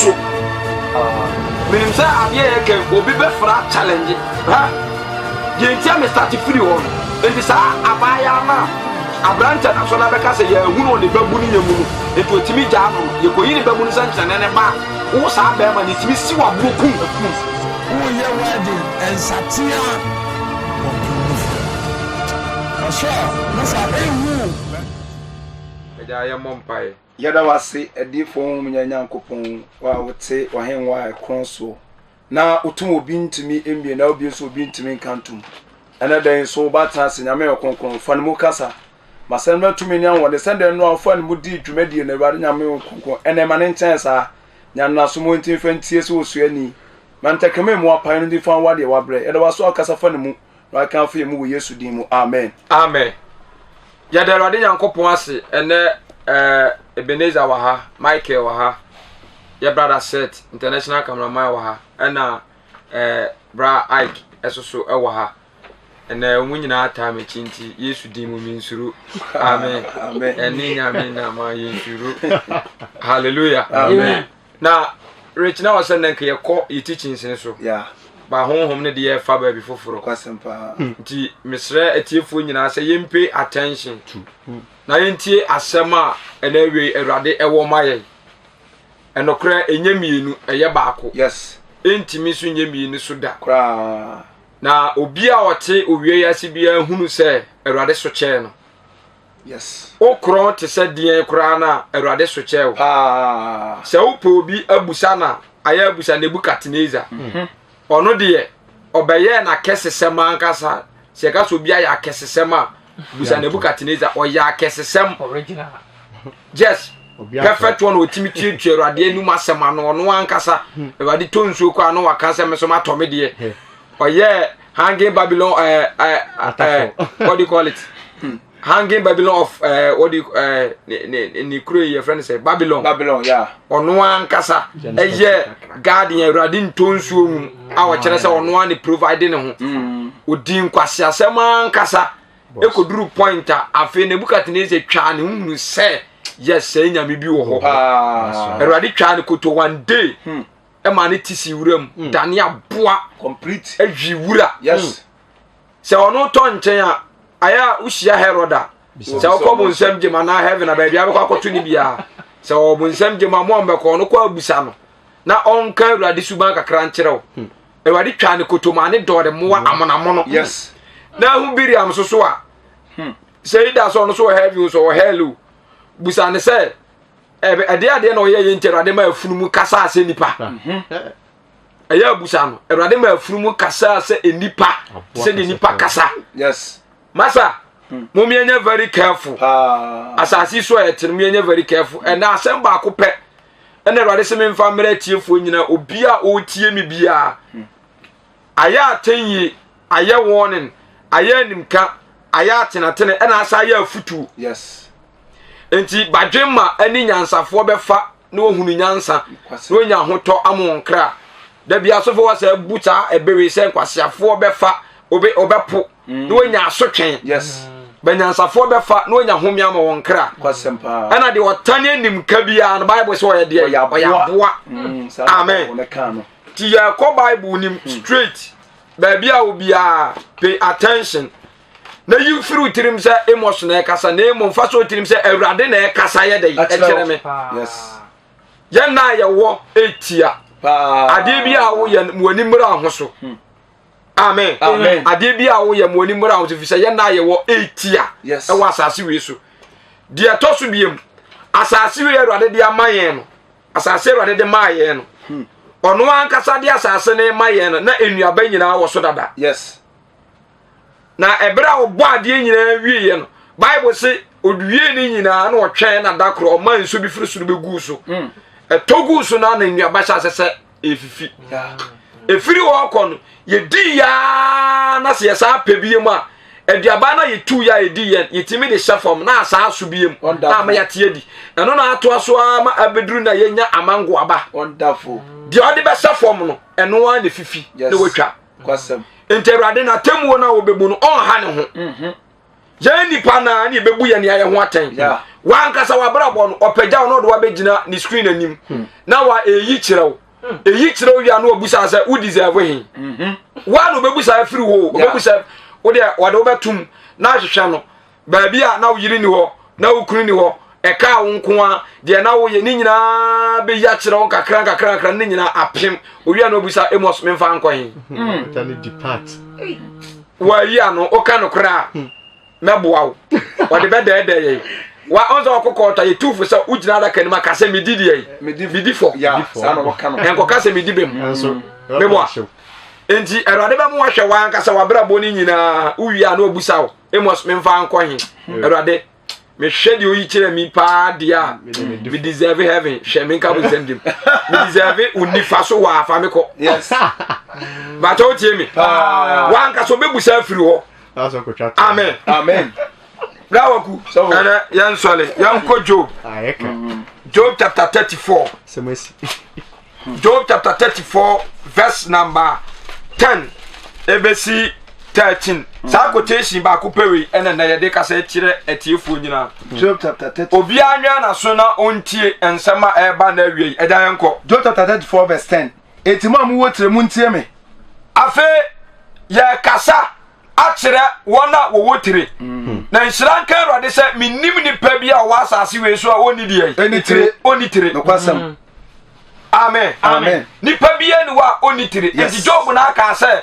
so. Menim sɛ adeɛ yɛ kɛ obi bɛfra challenge ha deɛ nti a me start firi hɔ no nti saa abaayaa no a aberantɛ no asɔ no abɛka sɛ yɛahu no ɔne babu no nyɛ mu no nti ɔtumi gyaa no no yɛkɔyi ne babu no sɛ nkyerɛnɛ ne ba a wo saa bɛrima no ɛtumi si waboɔ kum. Woyɛ wedding nsatea wɔpem no fo. Ɔsɔ masa ehu o. Agya yɛmmɔ mpaeɛ. Yɛda wo ase, Adiyifoɔ Honhom nyɛ Nyankopɔn, wo a wote w'ahennwa a ɛkorɔn soɔ, na wotom obi ntumi mmie na wobie nso obi ntumi nka ntom. Ɛnɛ da yi nso woba atena ase, Nyame yɛ kronkron, fa ne mu kasa. Ma sɛm no tumi ne ahoɔden sɛdeɛ nnora wofa ne mu dii dwumadie no, Awurade Nyame wo kronkron, ɛnɛ ma ne nkyɛn saa. Nya nnaso mu nti mfa ntie sɛ osuani. Ma ntɛkrɛma emu apae no nti mfa nwa deɛ wabrɛ. Yɛda wo ase a wokasa fa ne mu na waka afa yɛn mu wɔ Yesu din mu. Amen. Amen. Yɛda Awurade Nyankopɔn ase ɛnɛ eh, Ebenezer wɔ ha, Michael wɔ ha, yɛ brother Seth, international cameraman wɔ ha, ɛna eh, bra Ike ɛso so ɛwɔ ha. Ɛnɛ wɔn nyinaa taa m'akyi nti Yesu din mu mensuro. Amen. Ɛne Nyame na ma yɛnsuro. Hallelujah. Amen. Na Rich na ɔsɛ nnɛ nka yɛkɔ yɛ teachings no so. Yeah. Ba honhom no deɛ ɛfa baabi foforɔ. Kwasɛm paa. Nti mesrɛ atiefoɔ nyinaa sɛ yɛmpe attention na yɛntie asɛm a ɛna awiei Awurade ɛwɔ ma yɛn. Ɛnokorɛ ɛnyɛ mmienu, ɛyɛ baako. Yes. Ɛntumi nso nyɛ mmienu so da. Koraa. Na obi a ɔte owia yi ase biara hunu sɛ Awurade so kyɛɛ no. Yes. Wo korɔn te sɛ deɛn koraa no a, Awurade so kyɛɛ wo. Paa. Sɛ wopɛ obi abusa no a, ayɛ abusa Nebukadnezar. Mhm. Ɔno deɛ, ɔbɛyɛɛ n'akɛsesɛm ankasa. Sɛ yɛka sɛ obi ayɛ akɛsesɛm a, busa Nebukadnezar. Ɔyɛ akɛsesɛm. Original. Yes. Perfect one ɔtumi tuatua Awurade anim asɛm ano ɔno ankasa. Hmm. Awurade tɔ nsuo kɔ ano waka sɛ me so matɔ me deɛ. Ɔyɛɛ hanging Babylon uh, uh, uh, what do you call it? Hmm. Hanging Babylon of uh, what do you uh, ne ne ne kuro yi yɛfrɛ no sɛ Babylon. Babylon yeah. Ɔno ankasa ɛyɛ garden Awurade ntɔ nsuo mu a ɔkyerɛ sɛ ɔno ara ne provide ne ho. Hmm. Odi nkwaseasɛm ankasa. Ɛkɔduru point a afei Nebukadnezar twaa ne ho hunu sɛ yes sɛ nyame bi wɔ hɔ. Awurade twaa ne koto one day hmm. ɛma ne ti si wura mu hmm. dane aboa complete awi wura. Yes. Hmm. Sɛ ɔno tɔ nkyɛn a ayɛ a wohyia Herod a sɛ wokɔ bonsam gyem anaa heaven a baabi a bɛkɔ akɔto ne biara sɛ ɔwɔ bonsam gyem a mo a mbɛkɔ ɔno kɔ abusa no na ɔnka Awurade suban kakra nkyerɛ wo. Hmm. Awurade twaa ne kotomaa ne dɔɔre mmoa amonamono. Yes. Na ahu Biriam so so a hmm. sɛ yi da so ɔno so wɔ heaven so wɔ hell o. Busa ne sɛ ɛde adeɛ na ɔyɛ yɛ nti Awurade ma afunumu kasa sɛ nipa. Mhm. Ɛyɛ abusa no Awurade ma afunumu kasa sɛ nipa sɛ nipa kasa. Yes. Masa hmm. mo yɛnyɛ very careful. Asase so a yɛte no mo yɛnyɛ very careful. Ɛna asɛm baako pɛ. Ɛna Awurade sɛ memfa mmerɛ atiefoɔ nyinaa, obi a ɔretie me biara. Ayɛ atɛnyie, ayɛ warning, ayɛ animka, ayɛ atenatene, ɛna asa ayɛ afutuo. Yes. Nti badwemma ne nyansafoɔ bɛfa na wɔhunu nyansa na wɔnya ahotɔ ama wɔn kra. Da bi asɔfo wɔ sɛ abu saa ɛbɛwe sɛ nkwaseafoɔ bɛfa ɔbɛpo mm. na wɔnya asotwe. Yes. Banyansafoɔ bɛfa na wɔnya home ama wɔn kra. Ɛna deɛ ɔtane animka biara no Bible sɛ ɔyɛ deɛ ɔyɛ aboa. Mm, Amen. Ti yɛkɔ Bible nim hmm. straight baabi a obiara pay attention na yi mfiri wo tirim sɛ Amos na ɛkasa na mmom fa so tirim sɛ Awurade na ɛkasa yɛ dɛ ɛkyerɛ me. Yɛn na yɛwɔ etia adeɛ bi a woyɛ mo ani mmra ho so. Hmm. Amen. Amen. Adeɛ bi a woyɛ mo ani mmra ho so fi sɛ yɛn na yɛwɔ etia ɛwɔ asase wei so. Deɛ ɛtɔ so biem asase wei Awurade de ama yɛn no asase Awurade de maa yɛn no hmm. ɔno ankasa de asase no ma yɛn no na nnuaba nyinaa wɔ so dada. Yes. Na ɛberɛ a ɔbɔ adeɛ nyinaa wieɛ no Bible se ɔwie ne nyinaa na ɔtwɛn na da korɔ ɔma nsuo bi firi soro bɛguu so. Hmm. Ɛtɔ guu so na na nnuaba hyɛ ase sɛ ɛfifi. Ɛfiri hɔ kɔ no yɛdi yaa na sɛ yɛsaa pɛ bie mu a aduaba no a yɛtu yɛ a yɛdi yɛn yɛtumi de hyɛ fam na asaa so bie mu na ama yɛate adi ɛno na atoa so ara ma abɛduru na yɛnya amango aba deɛ ɔde bɛhyɛ fam no ɛno ara na ɛfifi na watwa nti awurade no atemmuo no a wɔbɛbu no ɔnha ne ho mhm. yɛn nipa naa ne yɛbɛbu yɛn nea yɛ ho atɛn Wankasa wabrabɔ no ɔpagya wo na ɔde wabɛgyina ne screen anim hmm. na wa ɛyi kyerɛ wo. Hmm. Ɛyi kyerɛ wo wie a na wabusa sɛ wo deserve he. Mhm. Wa na ɔbɛbusa afiri hɔ ɔbɛbusa wo deɛ wɔde wobɛtom na ahwehwɛ no baabi a na wo yere ni hɔ na wo kunu ni hɔ ɛkaa wo nko a deɛ na woyɛ ne nyinaa bɛyi akyerɛ wo nkakra nkakra nkakra ne nyinaa apem owia na obusa Amos memfa nkɔ he hmm. wayi ano woka nokorɛ a hmm. mɛboa wo ɔde bɛdɛɛdɛɛ yɛn wa ɔn sɛ ɔkɔ kɔɔta yɛ tuufo sɛ wogyina adaka anim aka sɛ medi deɛ yi medi fɔ nkɔka sɛ medi bem meboa nti awurade bɛmo wahwɛ wankasa wabrabɔ no nyinaa wowie a na wabusa wo Amos memfa nkɔ he awurade mehwɛ deɛ oyi kyerɛ mi paa deɛ a me deserve heaven hwɛ menka bo nsɛm gyem me deserve wo nifa so wɔ afa me kɔ bàtɛ wotie me wankasa obɛbusa afiri hɔ amen amen brawaku ɛnɛ yɛn sɔle yɛn kɔ job ah, job chapter 34 job chapter 34 verse number 10 ebesi 13 saa quotation baako pɛ wei ɛna na yɛde kasa kyerɛ atiefoɔ nyinaa job chapter 34 obiara nwɛn n'aso na ɔntie nsɛm a ɛreba na awie yi ɛgya yɛn kɔ job chapter 34 verse 10 Enti mo a mowɔ tire, montie me. Afei yɛrekasa akyerɛ wɔn a wɔwɔ tire. Mm. Na nhyira nka Awurade sɛ mennim nipa bi a ɔwɔ asase wei so a ɔnni deɛ yi. Tire. Ɔnni tire. Nokwasɛm. Mm. Amen. Amen. Nipa bi ani hɔ a ɔnni tire. Yes. Nti Job na aka sɛ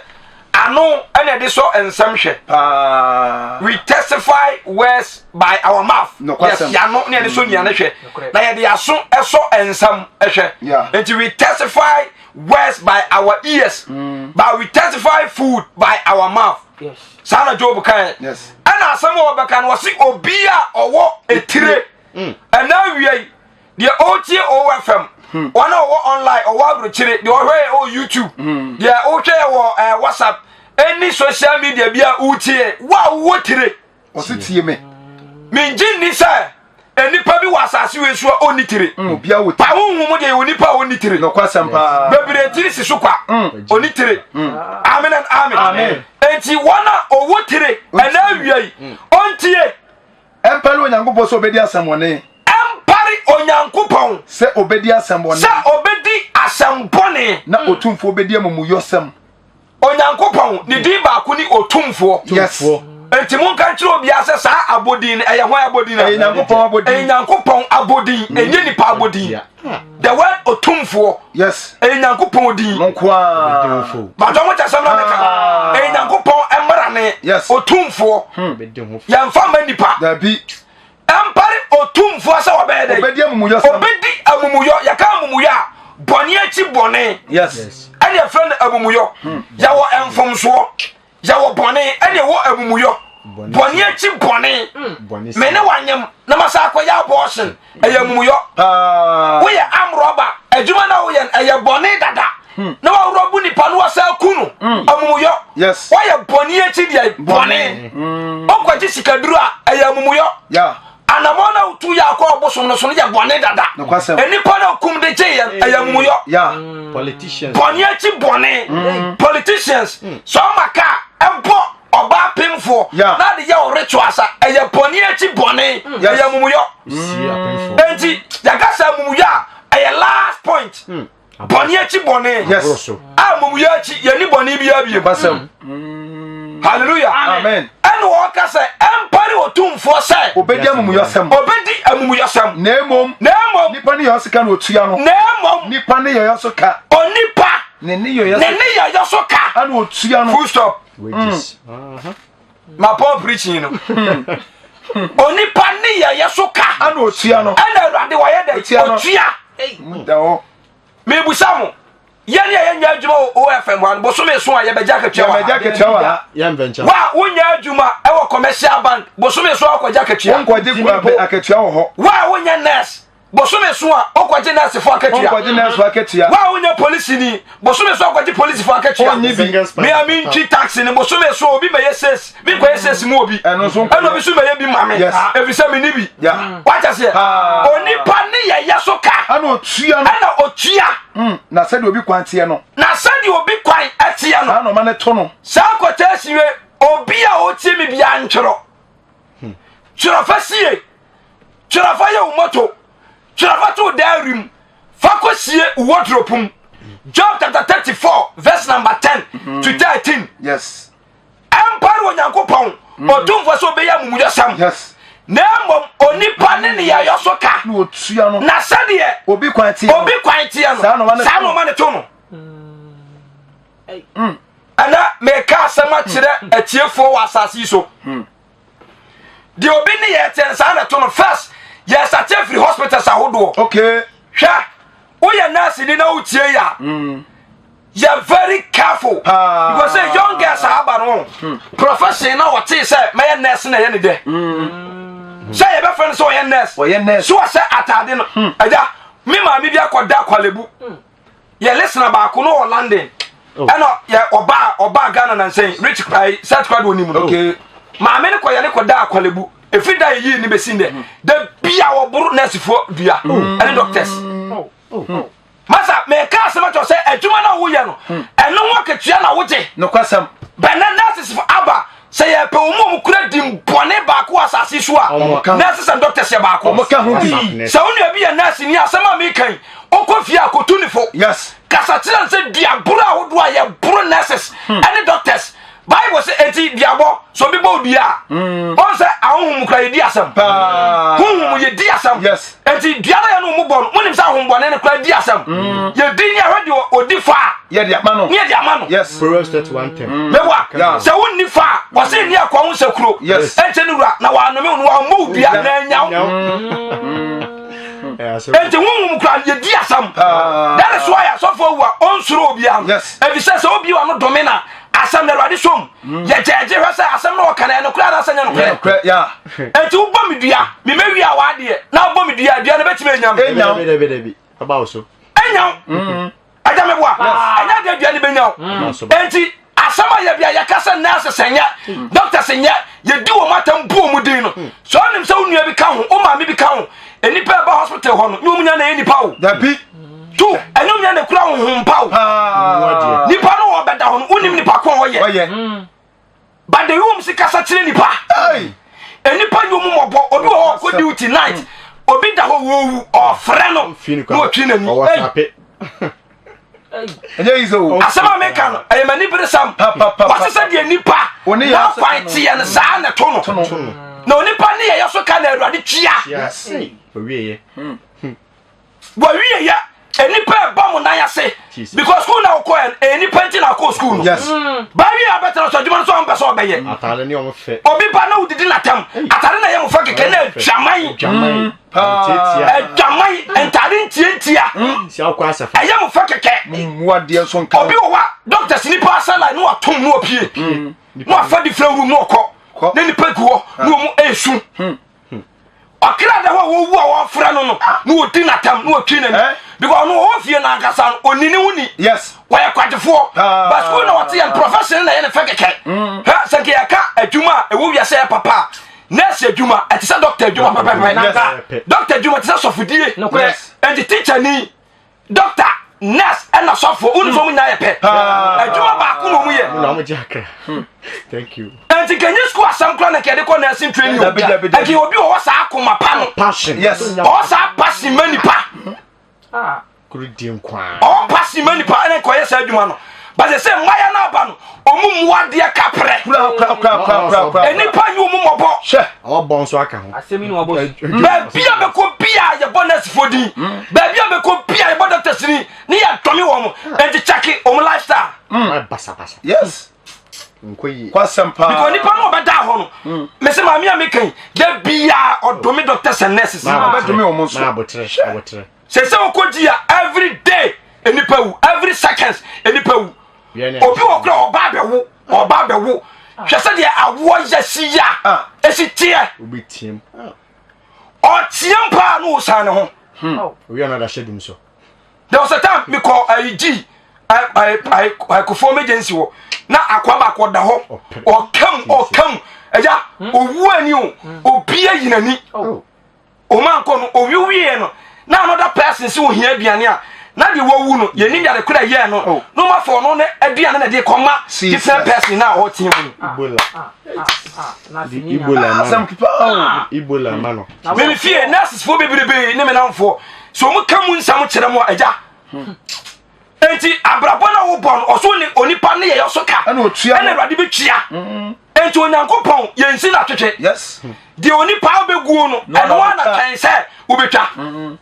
ano ɛna ɛde sɔ nsɛm hwɛ. Paa. We testify words by our mouth. Yes, yano ne yɛde sɔ nnuane hwɛ. Na yɛde aso ɛsɔ nsɛm hwɛ. Nti we testify words by our ears. Mm. But we testify food by our mouth. Yes. Saa na Job kan. Yes. Ɛna asɛm a wɔbɛka no wɔsi obi a ɔwɔ etire. Mm. Ɛna awia yi deɛ ɔretie OFM hmm. wɔn a ɔwɔ online ɔwɔ aburokyire deɛ ɔhwɛ yɛ wɔ YouTube hmm. deɛ ɔhwɛ yɛ wɔ ɛɛ eh, WhatsApp ɛne social media bi a wotie wo a wowɔ tire. Ɔsi tie me. Mengye nni sɛ nnipa bi wɔ asase wei so a ɔnni tire. Mm, obiara wɔ tire. Pa honhom mu deɛ yɛwɔ nipa a ɔnni tire. Nokwasɛm paa. Bebree tiri si so kwa. Mm. Ɔnni tire. Mm. Amen and amen. Amen. Enti wɔn a ɔwɔ tire ɛnna awia yi ɔntie. Ɛmpare Onyankopɔn sɛ ɔbɛdi asɛmmɔne. Ɛmpare Onyankopɔn. Sɛ ɔbɛdi asɛmmɔne. Sɛ ɔbɛdi asɛmmɔne. Na Otumfoɔ bɛdi amumuyɔsɛm. Onyankopɔn ne din baako ne Otumfoɔ. Yes. Enti monka nkyerɛ obiara sɛ saa abodin no ɛyɛ hwan abodin? Ɛyɛ Nyankopɔn abodin. Ɛyɛ Nyankopɔn abodin, mm. ɛnyɛ nipa abodin. The word Otumfoɔ. Yes. Ɛyɛ Nyankopɔn din. No nko ara. Bàtà mo kyɛ sɛm na meka. Ah. Ɛyɛ Nyankopɔn mmarane. Yes. Otumfoɔ. Hmm. Yɛnfa mma nipa. Dabi. Ɛmpare otumfoɔ sɛ ɔbɛyɛ dɛ. Ɔbɛdi amumuyɔsɛm. Ɔbɛdi amumuyɔ. Yɛka amumuyɔ a, bɔne akyi bɔne. Yes. Ɛne ɛfrɛ no amumuyɔ. Hmm. Yɛwɔ mfomsoɔ, yɛwɔ bɔne, ɛne ɛwɔ amumuyɔ. Bɔne akyi bɔne. Hmm. Me ne wanyem na masa akɔyɛ abortion. Ɛyɛ amumuyɔ. Woyɛ amrɔba, adwuma na woyɛ no ɛyɛ bɔne dada. Hmm. Na waworɔ bu nipa no wasa aku no. Amumuyɔ. Yes. Woayɛ bɔne akyi deɛ bɔne. Wokɔgye sikaduro a ɛyɛ amumuyɔ. Anamɔ na wotu yɛ akɔ ɔbosom no so no yɛ bɔne dada. Nnipa na okum de gye yɛn ɛyɛ amumuyɔ. Bɔne akyi bɔne. Mm. Politicians mm. sɛ ɔma kaa ɛbɔ ɔbaa pemfoɔ na de yɛ ɔreto asa ɛyɛ bɔne akyi bɔne mm. ɛyɛ amumuyɔ. Enti yɛka sɛ amumuyɔ a ɛyɛ last point. Bɔne akyi bɔne. Yes. A amumuyɔ akyi yɛni bɔne biara biem. Basɛm. Mm. Hallelujah. Amen. Ɛna wɔka sɛ ɛmpare otumfoɔ sɛ. Obedi amumuyɔsɛm. Obedi amumuyɔsɛm. Na emom. Na emom. Nipa ne yɛ ɔsika na otua no. Na emom. Nipa ne yɛ ɔso ka. Onipa. Ne ne yɛ Ne ne yɛ ɔso ka. Ɛna otua no. Full stop. Wages. Mm. Ma Paul preaching no. Onipa ne yɛ yɛ so ka. Ɛna otua no. Ɛna Awurade wɔyɛ dɛ. Otua. Otua. Mebusa mo. Yɛn a yɛnyɛ adwuma wɔ OFM hɔ no bosome so a yɛbɛgye akatua wɔ ha. Yɛbɛgye akatua wɔ ha. Wa a wonyɛ adwuma wɔ commercial bank bosome so a wokɔgye akatua. Wonkɔgye akatua wɔ hɔ. Wa a wonyɛ nurse bosome so a wokɔgye nurse fo akatua. Wonkɔgye nurse fo akatua. Wa a wonyɛ polisini bosome so a wokɔgye polisi fo akatua. Wonnye bi. Me a mentwi taxi no bosome so obi mɛyɛ sales mi nkɔyɛ sales mu obi. Ɛno nso ɛna obi nso mɛyɛ bi ma me. Yes. Efisɛ me ni bi. Yeah. Wate aseɛ? Onipa ne yɛyɛ so ka. Ɛna otua no. Ɛna otua. Mm, na sɛdeɛ obi kwan teɛ no. Na sɛdeɛ obi kwan teɛ no. Saa na ɔma no to no. Saa quotation wei obi a ɔtie me biara ntwerɛ. Twerɛ fa sie. Twerɛ fa yɛ wo mɔto. Twerɛ fa to wo diary mu. Fa kɔsie wo wardrobe mu. Job chapter 34 verse number 10 to 13. Yes. Ɛmpare Onyankopɔn ɔtumfoɔ sɛ ɔbɛyɛ amumuyɔsɛm. Yes. Na mmom onipa ne ne yɛyɔ so ka. Na otua no. Na sɛdeɛ obi kwan teɛ obi kwan teɛ no saa na ɔma ne saa na ɔma ne to no. Ɛnɛ meka asɛm akyerɛ atiefoɔ wɔ asase yi so. Deɛ obi ne yɛ teɛ no saa na ɛto no. First yɛsate afiri hospitals ahodoɔ. Okay. Hwɛ, woyɛ nurse ni na wotie yi a, yɛ very careful. Because sɛ young girls a aba no, profession na wɔtee sɛ mɛyɛ nurse na ɛyɛ ne dɛ. Sɛ yɛbɛfrɛ no sɛ ɔyɛ nurse. Ɔyɛ nurse. So ɔhyɛ atade no. Agya, me maame bi akɔda Kwalebu. Yɛ listener baako no wɔ London. Ɛna yɛ ɔbaa ɔbaa Ghana nansɛn rich ayi set kora de onim no. Okay. Maame no kɔ yɛ ne kɔda Kwalebu. Efiri da yɛyii ne bɛsi ndɛ. Da bia wɔboro nursefoɔ dua ɛne doctors. Masa meka asɛm akyerɛ sɛ adwuma no a woyɛ no ɛno ho akatua na wogye. Nokwasɛm. Bɛnɛ nurses fo aba sɛ yɛpɛ wɔn mu a wɔkura din bɔne baako wɔ asase so a, nurses and doctors yɛ baako. Wɔn ka ho bi. Sɛ wo nua bi yɛ nurse ni asɛm a meka yi, ɔkɔ fie a kɔtu ne fo. Yes. Kasa kyerɛ no sɛ duaboro ahodoɔ a yɛboro nurses ɛne doctors. Bible sɛ eti duabɔ sɛ obi bɔ odua a, ɔn sɛ ahonhom kura yɛdi asɛm. Honhom yɛdi asɛm. Yes. Eti dua no yɛ no mu bɔ no, monim sɛ ahombɔne no kura di asɛm. Yɛdi ne ahwɛ deɛ ɔdi fa a, Yɛde ama no. ne yɛde ama no. Yes. Proverbs 31:10. Meboa, Yeah. sɛ wonni fa a, wɔse nni akoa ho sɛ kuro. Yes. Ɛnkyɛ ne wura na wɔanome wo no wɔammɔ wo dua na anya wo. Enti honhom kura yɛdi asɛm. That is why asɔfo awu a ɔnsuro obiara no. Yes. Efisɛ sɛ obi wa no dome na asɛm na Awurade som. Yɛgyɛgye hwɛ sɛ asɛm no ɔka no ɛyɛ nokorɛ anaasɛ nyɛ nokorɛ. Nokorɛ, yeah. Enti wobɔ me dua, memɛwie a w'adeɛ, na wobɔ me dua a, dua no bɛtumi anya me. Enya wo. Dabi, dabi, dabi. Aba wo so. Enya wo. Agya meboa. Ɛnyɛ adeɛ dua no bɛnya wo. Enti asɛm a yɛbi a yɛka sɛ nurses nyɛ, doctors nyɛ, yɛdi wɔn atam bu wɔn din no. Sɛ ɔnim sɛ wo nua bi ka ho, wo maame bi ka ho, nnipa ɛba hospital hɔ no, nyɛ wɔn nyinaa na ɛyɛ nipa o. Dabi. Tu, ɛnyɛ wɔn nyinaa na ɛkura honhom pa o. Paa. Nipa no wɔbɛda hɔ no, wonim nipa ko a ɔyɛ. Ɔyɛ. But the way wɔn si kasa kyerɛ nipa. Hey. Nipa nyɛ wɔn mmɔbɔ. Obi wɔ hɔ ɔkɔ duty night. Obi da hɔ wɔwu ɔfrɛ no na ɔtwi n'ani. Ɔwɔ Hey. sape. Ɛnyɛ easy o. Asɛm a meka no ɛyɛ m'ani bere sam. Pa, pa, pa, Wɔse sɛ deɛ nipa Oni yɛ na asɛm kwan no. teɛ no saa na ɛto no. Na onipa ne yɛyɛ so ka na Awurade tua. Yes. Owie yɛ. Wɔwie yɛ nipa ɛbɔ mo nan ase because school na wokɔ ɛ ɛyɛ nipa nti na akɔ school no. Yes. Baawi a bɛtena so adwuma no so a ɔmpɛ sɛ ɔbɛyɛ. Ataade ne ɔmo fɛ. Obi ba na wodidi n'atam. Atade na ɛyɛ mo fɛ kɛkɛ na adwaman. Dwaman. Paa. Tietia. Adwaman ntade ntiantia. Si akɔ asɛfa. Ɛyɛ mo fɛ kɛkɛ. Mu adeɛ nso nka. Obi wɔ hɔ a doctors nipa asa line na watom na wapue. Na wafa different room na ɔkɔ. Kɔ. Na nipa gu hɔ na wɔn esu. Ɔkra da hɔ a wɔwu a wɔfrɛ no no na wɔdi n'atam na wɔtwi n'ani. Eh? Because ɔno ɔwɔ fie no ankasa no ɔni ne ho ni. Yes. Wɔyɛ kwagyefoɔ. Ah. But school na wɔte yɛn profession na yɛ ne fɛ kɛkɛ. Hɛ sɛ nka yɛka adwuma a ɛwɔ wiase yɛ papa a nurse adwuma ɛte sɛ doctor adwuma pɛpɛpɛ. Yes. Doctor adwuma te sɛ sɔfodie. Nokorɛ. Yes. Enti teacher ni doctor nurse ɛna sɔfo wonu sɛ ɔmo nyinaa yɛ pɛ. Paa. Adwuma baako na ɔmo yɛ. Na ɔmo gye akra. Thank you. Enti kɛnyɛ school asɛm koraa na kɛde kɔ nursing training o. Dabi, dabi, dabi. Ɛnti obi wɔ hɔ saa akoma pa no. Passion. Yes. Ɔwɔ saa passion ma nipa. Kuru di nkwa. Ɔwɔ passion ma nipa ɛna nkɔyɛ saa adwuma no. But sɛ sɛ mmaayewa no aba no, ɔmo mu adeɛ kaprɛ. Kura kura kura kura kura kura. Nnipa nyɛ ɔmo mmɔbɔ. Hwɛ. Ɔwɔ bɔn so aka ho. Asɛm yi na wabɔ so. Baabi a bɛkɔ bia yɛbɔ nursefoɔ din. Baabi a bɛkɔ bia yɛbɔ doctors din. Ne yɛdɔme wɔn. Enti kyɛke wɔn lifestyle. Ɔyɛ basabasa. Yes. Nkɔ yie. Kwasɛm paa. Because nipa no ɔbɛda hɔ no. Mese maame a meka yi, da bia ɔdome doctors and nurses. Ɔbɛdome wɔn nso. Na abotrɛ abotrɛ. Sɛ sɛ wokɔ gyi a every day nipa wu, every seconds nipa wu. Obi wɔ kora ɔba abɛwo, ɔba abɛwo. Hwɛ sɛ deɛ awoɔ yɛ si ya, Ah. esi teɛ. Obi team. Ɔteɛ paa no osan ne ho. Owi anada hyɛ dum so. There was a time mekɔ ayi gyi ayi Kofoɔ emergency hɔ na akwa baako ɔda hɔ ɔkam ɔkam ɛgya owu ani o obi ayi n'ani. Oh. Ɔmo ankɔ no owi wie no na another person si ohia aduane a. Na deɛ wawu no, yɛnim yare koro a ɛyɛɛ no. Oh. Na ɔma fɔ ɔno ne aduane na ɛde kɔma different person na ɔteɛ mu no. Ebola. Ebola ma Asɛm no. kepa o. Ebola ma no. Meme fie nurses foɔ bebrebe ne me namfoɔ sɛ ɔmo ka mu nsɛm kyerɛ mo a agya. Enti abrabɔ na wobɔ no ɔso ne onipa ne yɛyɛ so ka. Ɛna otua Ɛna Awurade bɛtua. Enti Onyankopɔn yɛnsi no atwetwe. Yes. Deɛ onipa wobɛguo no Na ɛno ɔna ara na bɛtwa. twɛn sɛ wobɛtwa.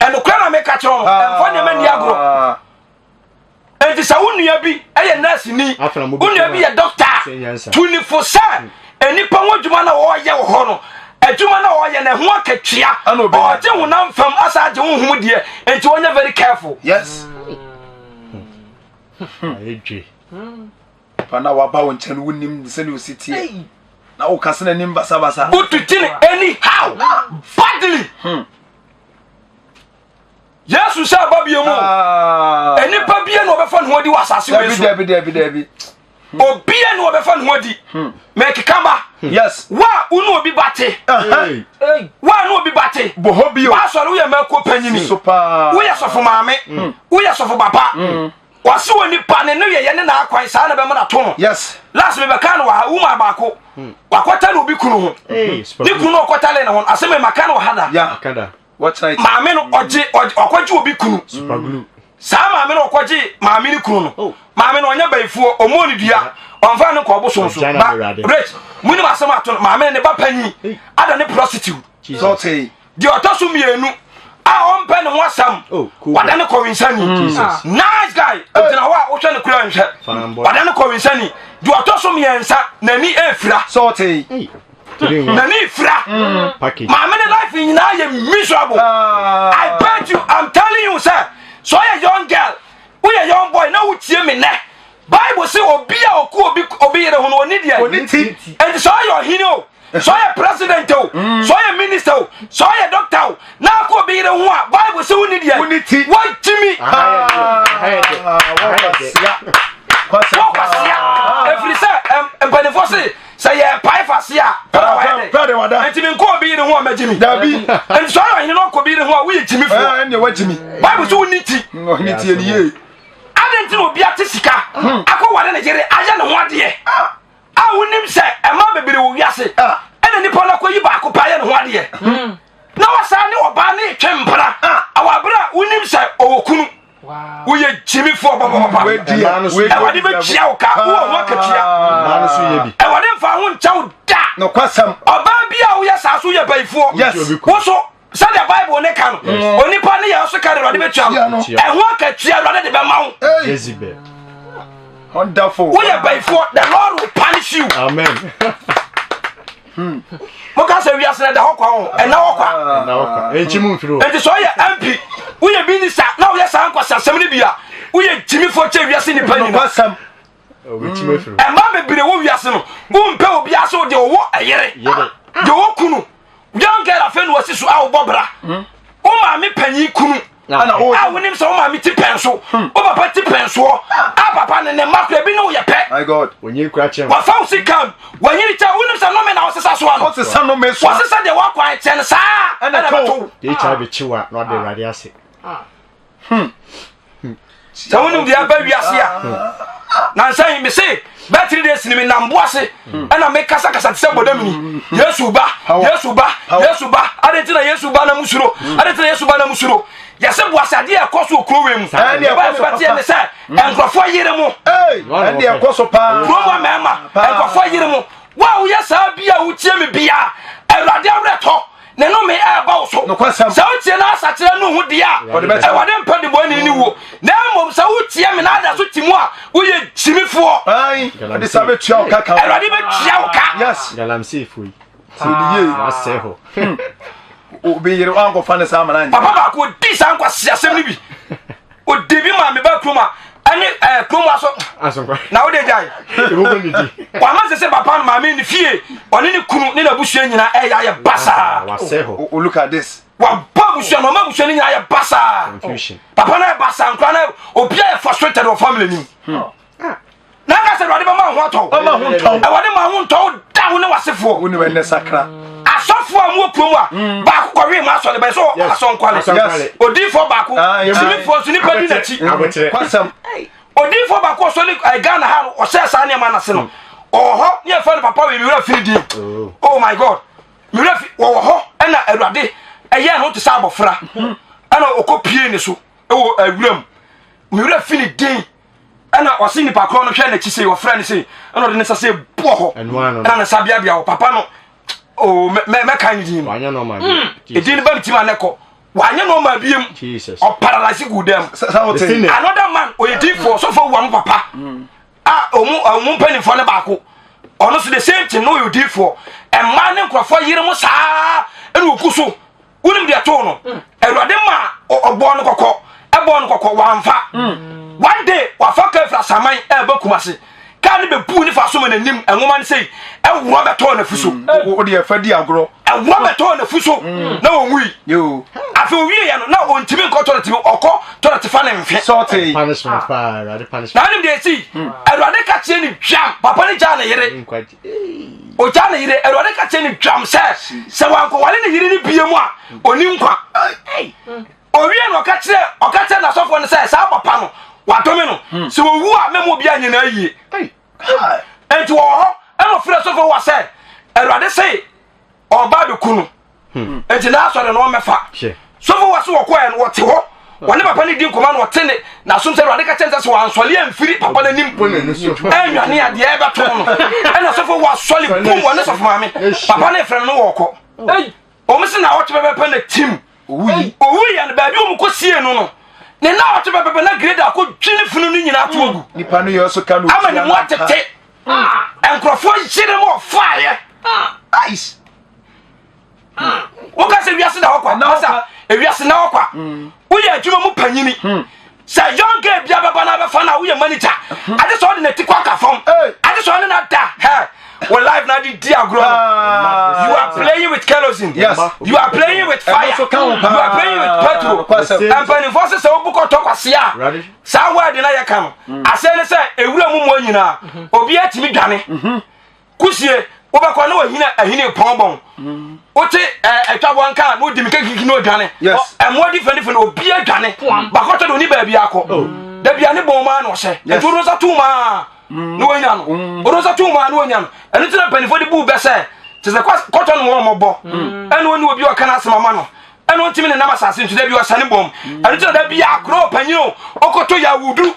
Ɛnokorɛ na meka kyerɛ wo no, ɛmfa nneɛma nni agorɔ. Ah. Enti sɛ wo nua bi yɛ nurse ni, Afei na wo nua bi yɛ doctor a, Sɛ nyansa. tu ne fo sɛ nnipa ho adwuma na wɔreyɛ wɔ hɔ no, adwuma na wɔreyɛ no ɛho akatua. Ɛna obenya. Ɔgye honam fam asa agye honhom deɛ, enti ɔnyɛ very careful. Yes. Ayɛ dwe. Papa na waba wo nkyɛn wonim sɛdeɛ ɔsi teɛ na woka sɛ n'anim basabasa. Wotuti no anyhow, badly. Yesu sɛ aba bio mu. Ah. Nnipa bie na ɔbɛfa ne ho adi wɔ asase wei Dabi so. dabi dabi dabi. Obia na ɔbɛfa ne ho adi. Mɛkeka ba. Yes. Wa a wo ne obi ba te. Hey. Wa a ne obi ba te. Bɔhɔ bio. W'asɔre woyɛ mako panyini. So paa. Woyɛ sɔfo maame. Woyɛ sɔfo papa. Wɔse wɔ nipa ne ne yɛyɛ ne n'akwan saa na bɛma no ato no. Yes. Last mebɛka no wɔ ha woman baako. Wakɔta ne obi kunu ho. Hey, Ne kunu no ɔkɔtale ne ho no asɛm maka no wɔ ha da. Yeah. Kada. What night? Maame no ɔgye ɔkɔgye obi kunu. Super glue. Saa maame no ɔkɔgye maame no kunu no. Oh. Maame no ɔnyɛ bayifoɔ ɔmmɔɔ ne dua ɔmfa ne nkɔ ɔbosom so. Ɔgya na Ba Awurade. Rich munim asɛm ato no maame no ne ba panyin Hey. ada ne prostitute. Jesus. Sɔte. Deɛ ɔtɔ so mmienu a ɔmpɛ ne ho asɛm Oh, cool. wada ne kɔwensani. Jesus. Nice guy ogyina hɔ a wohwɛ ne kura nhwɛ Fine boy. wada ne kɔwensani. Deɛ ɔtɔ so mmiɛnsa n'ani efira Sɔte. Hey. Three in one. n'ani efira. Package. Maame ne life nyinaa yɛ miserable. Ah. I bet you I'm telling you sɛ sɛ ɔyɛ young girl woyɛ young boy na wotie me nɛ Bible sɛ obi a ɔku obi obi yere ho no ɔni deɛ Ɔni ti. Enti sɛ ɔyɛ ɔhene o sɛ ɔyɛ president o sɛ ɔyɛ minister o sɛ ɔyɛ doctor o na akɔ obi yere ho a Bible sɛ wonni deɛ Wonni ti. Woagyimi Aha yɛ dɛ. Wɔkwasea ɛfiri sɛ mpanimfoɔ se sɛ yɛ pae fa se a pɛrɛ wayɛ Pɛrɛ wada. dɛ enti menkɔ obi yere ho a mɛgyimi Dabi. Enti sɛ ɔyɛ ɔhene na ɔkɔ obi yere ho a woyɛ gyimifoɔ Ɛnna wagyimi. Bible sɛ wonni ti Ɔhene tie ne yie. Adɛn nti na obi ate sika akɔware ne yere ayɛ ne ho adeɛ a wonim sɛ ɛma bebree wɔ wiase ɛna nipa no akɔyi baako pɛ ayɛ ne ho adeɛ na wasan ne ɔbaa ne twe mpena awɔ abere a wonim sɛ ɔwɔ kunu woyɛ gyimifoɔ pɔpɔpɔpa Awurade bɛtua wo ka wowɔ ho akatua Mmaa no so yɛ bi. Awurade mfa ho nkyɛ wo da Nokwasɛm. ɔbaa bi a woyɛ saa so woyɛ bayifoɔ Yes. wo so sɛdeɛ Bible ne ka no onipa ne yɛ so ka de Awurade bɛtua no no. ɛho akatua Awurade de bɛma wo Hey. Jezebel. Wonderful. woyɛ bayifoɔ the Lord will punish you Amen. moka sɛ wiase no ɛda hɔ kwa ho ɛna hɔ kwa Na ɔkwa. Enkyi mu mfiri hɔ. enti sɛ ɔyɛ MP woyɛ minister na woyɛ saa nkwasasɛm no bi a woyɛ gyimifoɔ kyɛ wiase nnipa nyina Nokwasɛm. Obetumi afiri hɔ. ɛma bebree wɔ wiase no wompɛ obiara sɛ deɛ ɔwɔ ɛyere Yere. deɛ ɔwɔ kunu young girl afei na wasi so a wobɔ bra wo maame panyin kunu Ɛna wo. a wonim sɛ wo maame ti pɛn so wo papa ti pɛn soɔ a papa ne ne mma kora bi ne woyɛ pɛ My God. Onye kura kyɛn. wafa wo sika wanyini kyɛ wonim sɛ nome na wosesa soa no Ɔsesa no me so. wɔsesa deɛ woakwan kyɛ no saa Ɛna ɛna to. bɛto wo Deɛ HIV kyew a na ɔde Awurade ase. Sɛ wonim deɛ aba wiase a nansa yi mese bɛɛ 3 days ni menam bo ase ɛna mekasakasa te sɛ bɔdamini Yesu ba Yesu ba Yesu ba adɛn nti na Yesu ba na musuro adɛn nti na Yesu ba na musuro yɛsɛ boase adeɛ ɛkɔ so wɔ kuro wei mu Ɛne ɛkɔ so bɛteɛ ne sɛ nkurɔfoɔ yere mo Hey. Ɛnna ɛkɔ so paa. kuro mu mmarima nkurɔfoɔ yere mo wo a woyɛ saa bi a wotie me bia Awurade awerɛtɔ ne nome ɛreba wo so. Nokwasɛm. Sɛ wotie n'asakyerɛ no ho deɛ a, Ɔde bɛkyɛ wo. Awurade mpɛ de bɔne ne wuo. Na mmom sɛ wotie me na ada so te mu a, woyɛ gyimifoɔ. Ayi. Ɔde sa bɛtua wo ka ka. Awurade bɛtua wo ka. Yes. Galamseyfoɔ yi. Tie ne yie. Wasɛe hɔ. Obi yere wankɔfa ne saa amana nyɛ. Papa baako ɔdi saa nkwaseasɛm no bi. Ɔdi bi maa me ba kurom a ɛne ɛɛ kurom aso. Asonkwa. Na wode gyae. Ewobɔ ne di. Wama sɛ sɛ papa no maame ne fie ɔne ne kunu ne n'abusua nyinaa ɛyɛ ayɛ basaa. Wasɛe hɔ. Oh, look at this. Wabɔ abusua no ɔma abusua no nyinaa ayɛ basaa. Confusion. Papa no ayɛ basaa nkora no obi ayɛ frustrated wɔ family nim. Na aka sɛ Awurade bɛma ho atɔ wo. Ɔma ho ntɔ wo. Awurade ma ho ntɔ wo da wo ne w'asefoɔ. Wonim ɛnɛ sakra. Asɔfo. Asɔfoɔ a wɔwɔ kurom a mm. baako kɔwee ma asɔre bɛyɛ sɛ asɔnkwale. Odiifoɔ baako, ah, sinifoɔ nso nipa di n'akyi. Odiifoɔ baako ɔsɔ ne eh, Ghana ha no ɔhyɛ saa nneɛma no ase no. Mm. Ɔwɔ hɔ ne yɛfrɛ no papa wei mewura firi din. Oh. oh my God. Mewura fi wɔwɔ hɔ ɛna Awurade ɛyɛ no te sɛ abɔfra. Mm. Ɛna ɔkɔ pie ne so ɛwɔ awuram. Mewura fi ne din. ɛna ɔse nipa korɔ no hwɛ n'akyi sei ɔfrɛ no sei ɛna ɔde ne nsa sɛ boɔ hɔ ɛna ne nsa beabea hɔ papa no oo mɛka ne din no ɛdin no ba me tim a ne kɔ wanyɛ nɔɔma biem ɔparalyse gu dɛm another man ɔyɛ difoɔ sɔfo wua mo papa mm. a ɔmu ɔmu mpanimfoɔ no baako ɔno so the same thing no ɔyɛ difoɔ mmaa ne nkurɔfoɔ yere mo saa ɛna ɔgu so wonim deɛ too no mm. awurade ma ɔbɔɔ no kɔkɔ ɛbɔɔ no kɔkɔ wamfa mm. one day wafa kaa firi asaman ɛɛba kumase kaa no bɛbuu ne fa so ma n'anim nwoma no sei ɛworɔ bɛtɔɔ n'afu so mm. wode ɛfa di agorɔ ɛworɔ bɛtɔɔ n'afu so na ɔwui afei ɔwieɛ no na ɔntumi nkɔ tɔlɛt bi ɔkɔ tɔlɛt fa ne mfe na wonim deɛ ɛsii awurade ka kyerɛ ne dwam papa no gyaa ne yere Ogya ne yere, Awurade ka kyerɛ no dwam sɛ, sɛ wankɔwale ne yere no bie mu a, ɔni nkwa. Owie no ɔka kyerɛ ɔka kyerɛ n'asɔfoɔ no sɛ saa papa no wadome no hmm. sɛ owu a mɛma obi anyɛ n'ayie. Enti wɔwɔ hɔ ɛna ɔfrɛ sɔfoɔ wa sɛ Awurade se ɔba abɛku no hmm. nti n'asɔre no ɔmmɛfa sɔfo wa so wɔkɔɛ no wɔte hɔ wɔne papa no di nkɔmɔ na ɔte ne n'asom sɛ awurade ka kyɛn sɛ sɛ wansɔle amfiri papa no anim ɛnwane adeɛ ɛbɛto no ɛna sɔfo wasɔle bum wɔne sɔfo maame papa no efrɛ no wɔkɔ wɔn si na ɔtwe pɛpɛpɛ na tim owui yɛ no baabi wɔn kɔ sie no no ne na ɔtwe pɛpɛpɛ na greda akɔ dwi ne funu no nyinaa to agu nipa no yɛ so ka no ama ne mu atete nkurɔfoɔ yere mu ɔfaeɛ ice woka sɛ wiase na hɔ kwa masa ewiase na hɔ kwa hmm. woyɛ adwuma mu panyini hmm. sɛ young girl bia bɛba na bɛfa na woyɛ manager hmm. ade sɛ ɔde n'ati kɔ aka fam ade sɛ ɔne na da hɛ wɔ life na de di agorɔ no ah. you are playing with kerosene yes. you are playing with fire you are playing with petrol mpanimfoɔ sɛ sɛ wobu kɔtɔ kwasea a saa word na yɛka no asɛn ne sɛ ewura mu mmoa nyinaa obiara tumi dwane mhm. Kusie, wobɛkɔ na wahina ahini pɔnbɔn. Mm. Wote atwaboa nka na odi mika kiki na odwane. Ɛmmoa difɛndifɛn obi adwane. Bakɔtɔ de oni baabi akɔ. Oh. Dabi a ne bɔn maa na ɔhyɛ. Nti wode nsa tum maa mm. na wanya no. Mm. Wode nsa tum maa na wanya no. Ɛno nti na mpanimfoɔ de buu bɛ sɛ te sɛ kɔtɔ no wɔn mmɔbɔ. Ɛna ɔne obi ɔka n'asɛm ama no. Ɛna ɔntumi ne nam asase nso dabi ɔsane bɔm. Ɛno nti na dabi akorɔ ɔpanyin o ɔkɔtɔ yɛ awudu.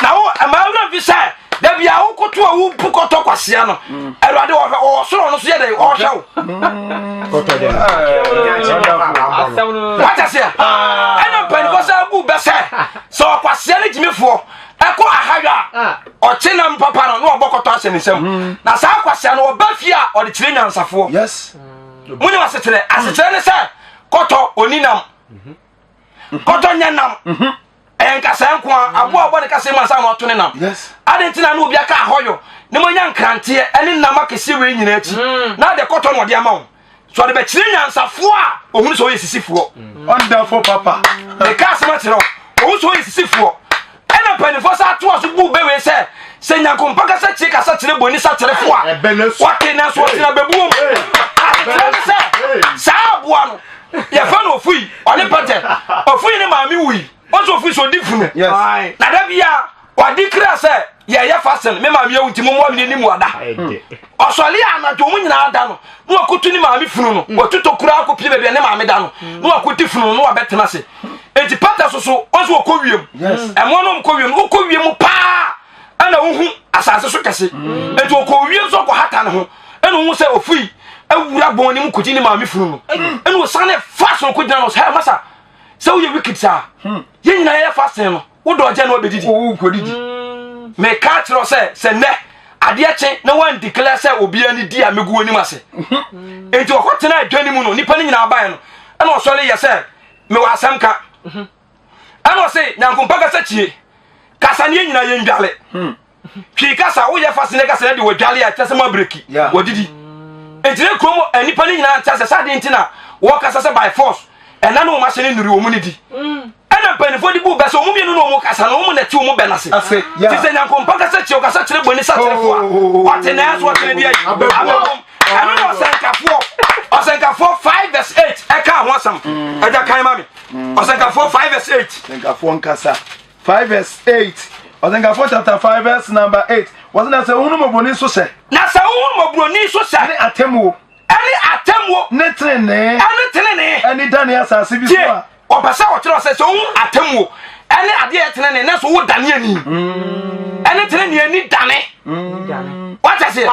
na wo ɛma awura fi sɛ dabi a wokoto a wobu kɔtɔ kwasea no mm. awurade ɔhwɛ ɔwɔ soro ɔno so yɛ dɛ ɔhwɛ wo wata seɛ ɛna mpanimfoɔ sɛ abu bɛ sɛ sɛ ɔkwasea ne gyimifoɔ ɛkɔ ahayɔ a ah. ɔkye nam papa no na ɔbɔ kɔtɔ ahyɛ ne nsam mm. na saa kwasea no ɔba fie a ɔde kyerɛ nyansafoɔ monim asekyerɛ asekyerɛ ne sɛ kɔtɔ ɔni nam mhm. kɔtɔ nyɛ nam mhm. ɛyɛ nkasɛɛ nko a aboa a ɔbɔ ne kasɛɛ mu ansa na ɔto ne nam adɛn nti na na obi aka ahɔyɔ na moanya nkranteɛ ɛne nam akɛseɛ wei nyinaa akyi mm. na ade kɔtɔ na ɔde ama wo so ɔde bɛkyerɛ nyansafoɔ a ɔhunu sɛ ɔyɛ sisifoɔ ɔndafo papa meka asɛm akyerɛ wo ɔhu sɛ ɔyɛ sisifoɔ ɛna mpanimfoɔ sɛ atoa so bu bɛwei sɛ sɛ nyankompa kasa kyie kasa kyerɛ bɔni sa kyerɛfoɔ a wɔte nanso ɔtena bɛbuom asekyerɛ ne sɛ saa aboa no yɛfɛ no ofui ɔne pɛtɛ ofui ne maame wui ɔsɛ ofui sɛ ɔdi funu na da bia ɔde kra sɛ yɛyɛ fasen me maame awu nti mommoa me n'anim wada ɔsɔle a anadwo mu nyinaa da no na wakoto ne maame funu no watotɔ kura akɔpie baabi a ne maame da no na wakɔdi funu no na wabɛtena ase enti pɛtɛ so so ɔsɛ ɔkɔ wiem ɛmoa no ɔmkɔ wiem wokɔ wiem paa ɛna wohu asase so kɛse enti ɔkɔ wiem so ɔkɔhata ne ho ɛna ohun sɛ ofui awura bɔn ne mu kogye ne maame funu no ɛna osane fa so kogyina no sɛ masa sɛ woyɛ wicked saa hmm. yɛn nyinaa yɛ fasten no wodɔ ɔgya na wabɛdidi wokɔdidi meka kyerɛ sɛ sɛ nnɛ adeɛ kye na wandeclare sɛ obiara ne di a mɛgu w'anim ase hmm. enti ɔkɔtena adwa no mu no nnipa no nyinaa baeɛ no ɛna ɔsɔre yɛ sɛ mewɔ asɛm ka hmm. ɛna ɔse nyankompa kasa tie kasa ne yɛn nyinaa yɛndwale Twi kasa woyɛ fa sene kasa de wɔdwale a kyɛ sɛ mo abreki wɔdidi nti ne kurom nnipa no nyinaa nkyɛ sɛ sɛ adeɛ nti na wɔkasa sɛ by force ɛna ne wɔn ahyɛ ne nnuri wɔn ne di mm. ɛna mpanimfoɔ de bu bɛ sɛ wɔn mmienu na wɔn kasa na wɔn na ti wɔn bɛ n'ase ti sɛ nyankompa kasa kyerɛ kasa kyerɛ bɔnni sa kyerɛ fo a ɔte na ɛso ɔte ne deɛ abɛbom ɛno na ɔsɛnkafoɔ. Ɔsɛnkafoɔ 5 verse 8 ɛka ho asɛm. Ɛgya kan ma me. Ɔsɛnkafoɔ 5 verse 8. Ɔsɛnkafoɔ nkasa 5 verse 8. Ɔsɛnkafoɔ chapter 5 verse number 8. Wɔsɛ na sɛ wohunu mmɔborɔni so sɛ. Na sɛ wohunu mmɔborɔni so sɛ. Ɛne atemmuo. Ɛne atemmuo. Ne tenenee. Ɛne tenenee. Ɛne dane asase bi so a. Ɔpɛ sɛ ɔkyerɛ sɛ sɛ wohu atemmuo ɛne adeɛ yɛ tenenee na so wo dane ani. Ɛne tenenee ani dane. Wate aseɛ?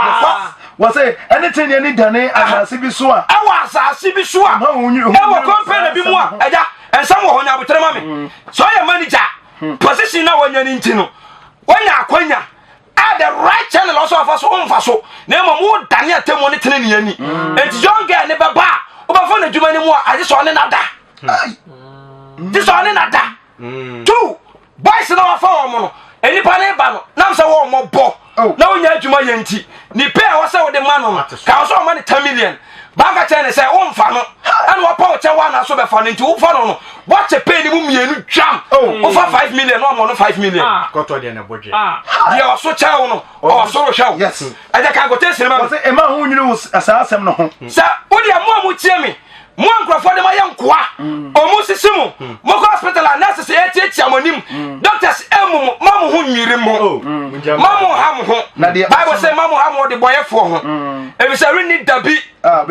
Wɔsɛ ɛne tenenee ani dane asase bi so a. Ɛwɔ asase bi so a. Ɛwɔ kɔmpɛnɛ bi mu a. Ɛgya nsɛm wɔ hɔ nya abotere ma me. Sɛ ɔyɛ manager position na wɔnya ne nti no wɔnya akwanya a the right channel ɔsɛ ɔfa so ɔmfa so na mmom wodane atemmuo ne tenenee ani. Enti young girl ne bɛba a wobɛfa n'adwuma no mu a agye sɛ ɔne nada. Gye sɛ ɔne nada. Two boys na wafa wɔn no nnipa ne ba no nam sɛ wɔn mɔbɔ na wonya adwuma yɛ nti ne pay a wɔsɛ wode ma no no ka wɔ sɛ ɔma no 10 million banka kyerɛ ne sɛ womfa no ɛna wɔpa wo kyɛ wo anaa so bɛfa no nti wofa no no wɔkyɛ pay no mu mmienu dwam wofa 5 million na ɔma no 5 million kɔtɔ deɛ na bɔdwe deɛ ɔso kyɛ wo no ɔsoro hwɛ wo ɛgya ka nkɔtɛ sinima no wɔsɛ ɛma ho nwene wo saa asɛm no ho sɛ wodeɛ mo a motie me mo a nkurɔfoɔ de ma yɛ nkoa ɔmo sisi mo mokɔ hospital a nurses ɛtiatia mo anim doctors ɛmu mo ma mo ho nwiri mo ma mo ha mo ho Bible sɛ ma mo ha mo de bɔyɛfoɔ ho efisɛ renni dabi na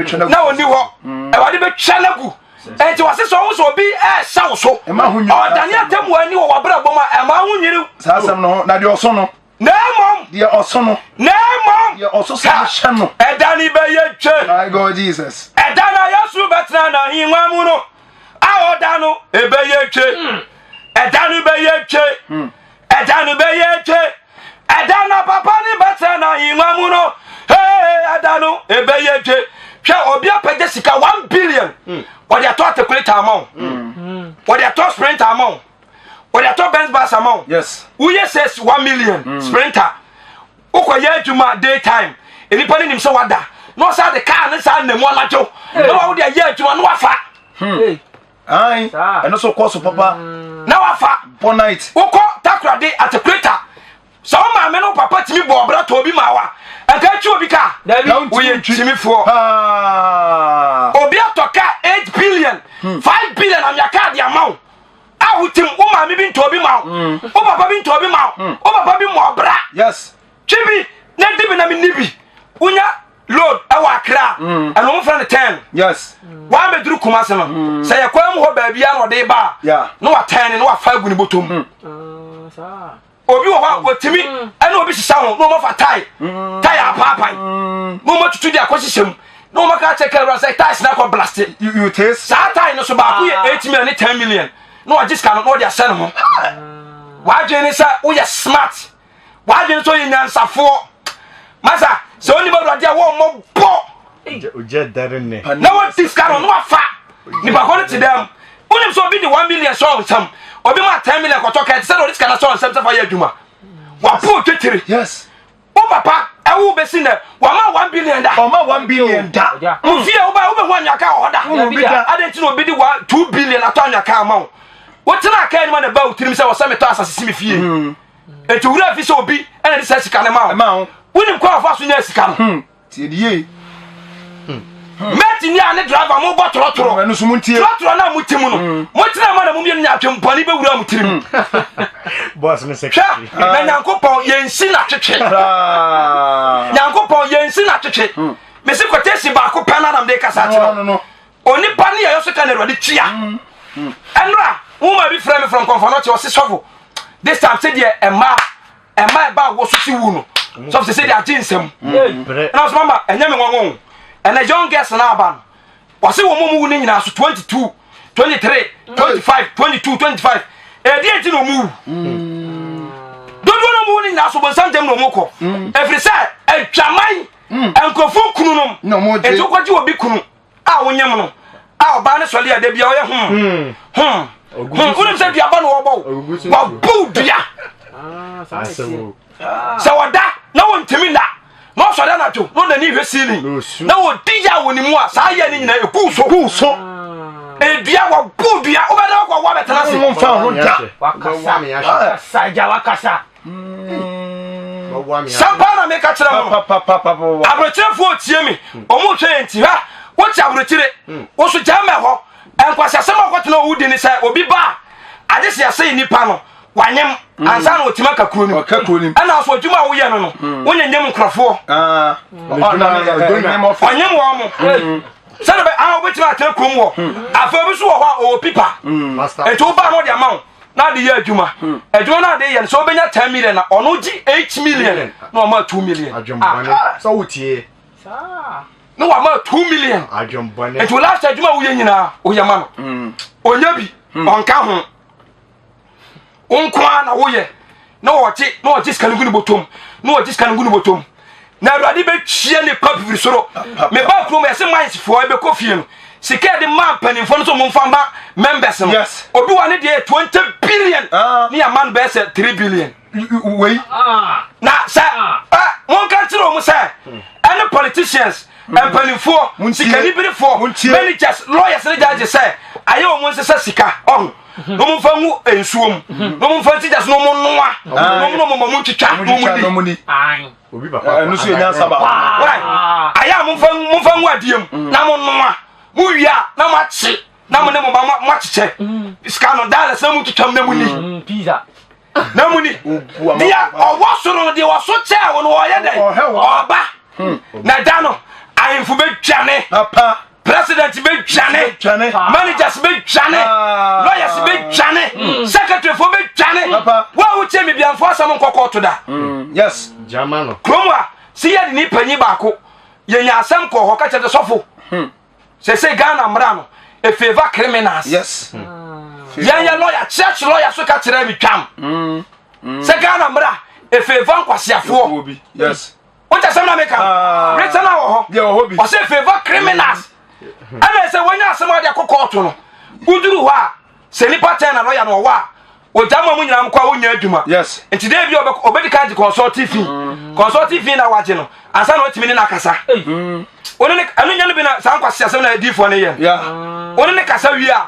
ɔni hɔ Awurade bɛtwa no agu. Enti wɔse sɛ ɔho sɛ obi ɛɛhyɛ wo so ɔdane atemmu ani wɔ w'abrabɔ mu a ɛma ho nwiri saa asɛm no ho na deɛ ɔso no na mmom deɛ ɔso no na mmom deɛ ɔso sɛ hyɛ no ɛda ne bɛyɛ twe. My God Jesus. Ɛda na Yesu bɛtena n'ahengua mu no a ɔda no ɛbɛyɛ twe. Ɛda no bɛyɛ twe. Ɛda no bɛyɛ twe. Ɛda na papa ne bɛtena n'ahengua mu no ee ɛda no ɛbɛyɛ twe. Hwɛ obi apɛgye sika 1 billion wɔde atɔ articulator ama wo wɔde atɔ sprinter ama wo wɔde atɔ Benz bus ama wo. Yes. Woyɛ sales 1 million sprinter wokɔyɛ adwuma day time nnipa no nim sɛ wada na ɔsan de kaa ne saa nnamu anadwo na wa wode ayɛ adwuma na wafa. Ayi ɛno so kɔ so papa. Na wafa. Bɔ night. Wokɔ Takoradi articulator sɛ wo maame ne wo papa tumi bɔ ɔbra tɔ obi ma wa ɛnka atwi obi kaa woyɛ kyimifoɔ. Obi atɔ kaa 8 billion 5 billion anwea kaa de ama wo a wotim wo maame bi ntɔ obi ma wo wo papa bi ntɔ obi ma wo wo papa bi mmɔ ɔbra. Yes. Twi bi na di bi na menni bi wonya load ɛwɔ Accra ɛna wɔn fɛ no 10. Yes. Wɔn abɛduru Kumasi no sɛ yɛ kwan mu hɔ baabi a na ɔde ba a na watɛn ne na wafa agu ne bɔtɔ mu. Obi wɔ hɔ a wɔtumi ɛna obi hyehyɛ ho na wɔn afa tae tae apaapae na wɔn atutu de akɔhyehyɛ mu na wɔn aka akyɛ kɛwura sɛ tae sena akɔ blaste. You taste. Saa tae no so baako yɛ 8 million ne 10 million na wɔagye sika no na wɔde ahyɛ ne ho. Wadwene ne sɛ woyɛ smart wadwene sɛ ɔyɛ nyansafoɔ masa sɛ onim awurade a wɔmmɔ bɔ na wɔdi sika no na wafa nipa kɔ no te dɛm wonim sɛ obi de 1 million sɛ ɔnsɛm obi ma 10 million kɔtɔ kɛ te sɛ de ɔde sika no sɛ ɔnsɛm sɛ fa yɛ adwuma wapo twetiri. Yes. Wo papa ɛwo bɛsi nɛ wama 1 billion da. Ɔma 1 billion da. Wo fie wo ba wobɛhu anwea kaa wɔ hɔ da. Adɛn nti na obi de 2 billion atɔ anwea kaa ma wo? Wotena kaa anim a na ɛba wo tirim sɛ wɔsɛ metɔ asase si me fie. Enti wura fi sɛ obi ɛna de saa sika no ma wo. Wonim kwan a ɔfa so nya sika no. Tie ni yie. Mate ni a ne driver mo bɔ torɔtorɔ. Ɛno nso mo ntie. Torɔtorɔ na mo ti mu no. Mo tena ma na mo mmienu nya atwempɔne bɛwura mo tirim. Boss ne secretary. Hwɛ na Nyankopɔn yɛnsi na twetwe. Nyankopɔn yɛnsi na twetwe. Mesi quotation baako pɛ na nam de kasa akyerɛ. Onipa ne yɛyɛ so ka na Awurade tua. Ɛnora nwoma bi frɛ me from Kɔnfɔnɔkye ɔse sɔfo this time sɛdeɛ ɛmaa ɛma ɛba wɔ so si wu no sɔfo sɛ sɛdeɛ agye nsɛm ɛna ɔsɛ mama ɛnyɛ me nwanwa o ɛnɛ young girls na aba no ɔse wɔn mu wu no nyinaa so 22 23 25 22 25 ɛdeɛ nti na ɔmu wu dodoɔ no mu wu no nyinaa so bonsam gyam na ɔmu kɔ ɛfiri sɛ adwaman nkurɔfoɔ kunu nom ɛnti wokɔgye obi kunu a wonyam no a ɔbaa no sɔle a da bia ɔyɛ hom hom hom wonim sɛ duaba na wɔbɔ wo wɔbow dua sɛ wɔda na wɔntumi nna na ɔsɔre anadwo na ɔnani hwɛ ceiling na wɔdi yɛ a wɔ ne mu a saa yɛ no nyinaa ɛgu so gu so edua wɔbow dua wobɛda wɔkɔ wɔ abɛtena ase mfa ho da wakasa agya wakasa. Sampa na meka kyerɛ mo no. Aburokyerɛfoɔ tie me. Ɔmo hwɛ yɛn ti ha. Wote aburokyire, wo so gyama hɔ. Nkwasiasɛm a ɔkɔtena owu di ne sɛ obi ba a, agye sɛ yɛsɛe nipa no, wanyem mm. ansa na ɔtumi aka kuro no mu. Ɛna so adwuma a woyɛ no no, mm. wonyanyam nkurɔfoɔ. Ah. Ɔnyem wɔn mo. Mm. Sɛde bɛ a wobɛtumi atena kurom wɔ. Afei obi so wɔ hɔ a ɔwɔ pipa. Nti wobaa no ɔde ama wo na ade yɛ adwuma. Adwuma no ade yɛ no sɛ wobɛnya 10 million na ɔno gye 8 million na ɔma 2 million. Adwembɔne. Sɛ wotie. Na wama 2 million. Adwembɔne. Nti wo last adwuma a woyɛ nyinaa woyɛ ma no. Mm. Ɔnya bi mm. ɔnka ho. Wo nko ara na woyɛ na ɔgye na ɔgye sika no gu ne bɔtɔm na ɔgye sika no gu ne bɔtɔm na awurade bɛtua nipa fifiri soro meba kurom ɛsɛ minesfoɔ ɛbɛkɔ fie no sika yɛde ma mpanimfoɔ no sɛ ɔmo mfa ma members no obi wa ne deɛ 20 billion ah. ne yɛama no bɛyɛ sɛ 3 billion wei ah. na sɛ ah. eh, monka nkyerɛ ɔmo sɛ ɛne politicians hmm. mpanimfoɔ sikaniberefoɔ managers lawyers ne judges sɛ ayɛ ɔmo nsesa sika ɔho na ɔmo nfa ngu nsuo mu hmm. na ɔmo nfa nsi gya so na ɔmo noa na ɔmo na ɔmo ma ɔmo ntwitwa na ɔmo ni. Ɛno nso yɛ nyansa baako. Ayɛ a momfa momfa ngu adeɛ mu mm. na mo noa mo wie a na mo akye na mo ne mo ba mo akyekyɛ mm. sika no dollars na mo twitwam na mo ni. Mm, na mo ni deɛ ɔwɔ soro no deɛ ɔso kyɛɛ wo no ɔyɛ dɛ ɔba hmm. na da no ahemfo bɛdwane president bɛdwane managers bɛdwane ah. lawyers bɛdwane hmm. secretary fo bɛdwane wo a wotie me biamfo asɛm nkɔ kɔɔto da hmm. yes kurom a sɛ yɛde ne panyin baako yɛnya asɛm kɔɔ hɔ ka kyerɛ sɛ sɔfo sɛ sɛ ghana mmara no efavour criminals yes yɛn yɛ lawyer church lawyer so ka kyerɛ me twam sɛ ghana mmara efavour nkwaseafoɔ yes wọ́n ti asɛm na mi ka ah. rita na wɔ hɔ ɔsɛ favour criminals mm. ɛna sɛ wɔnyɛ asɛm a wɔde akɔ kɔɔto no woduru hɔ a sɛ nipa tɛn na lɔya no ɔwɔ a ogya ma mu nyinaa kɔ a wonya adwuma nti dɛ bi ɔbɛdi kan gye consulting fee mm. consulting fee na wagye no ansa na watumi ne no akasa mm. wone ne ɛno nyɛ no bi na saa nkwasi asɛm na adiifoɔ no yɛ no wone ne kasa wie a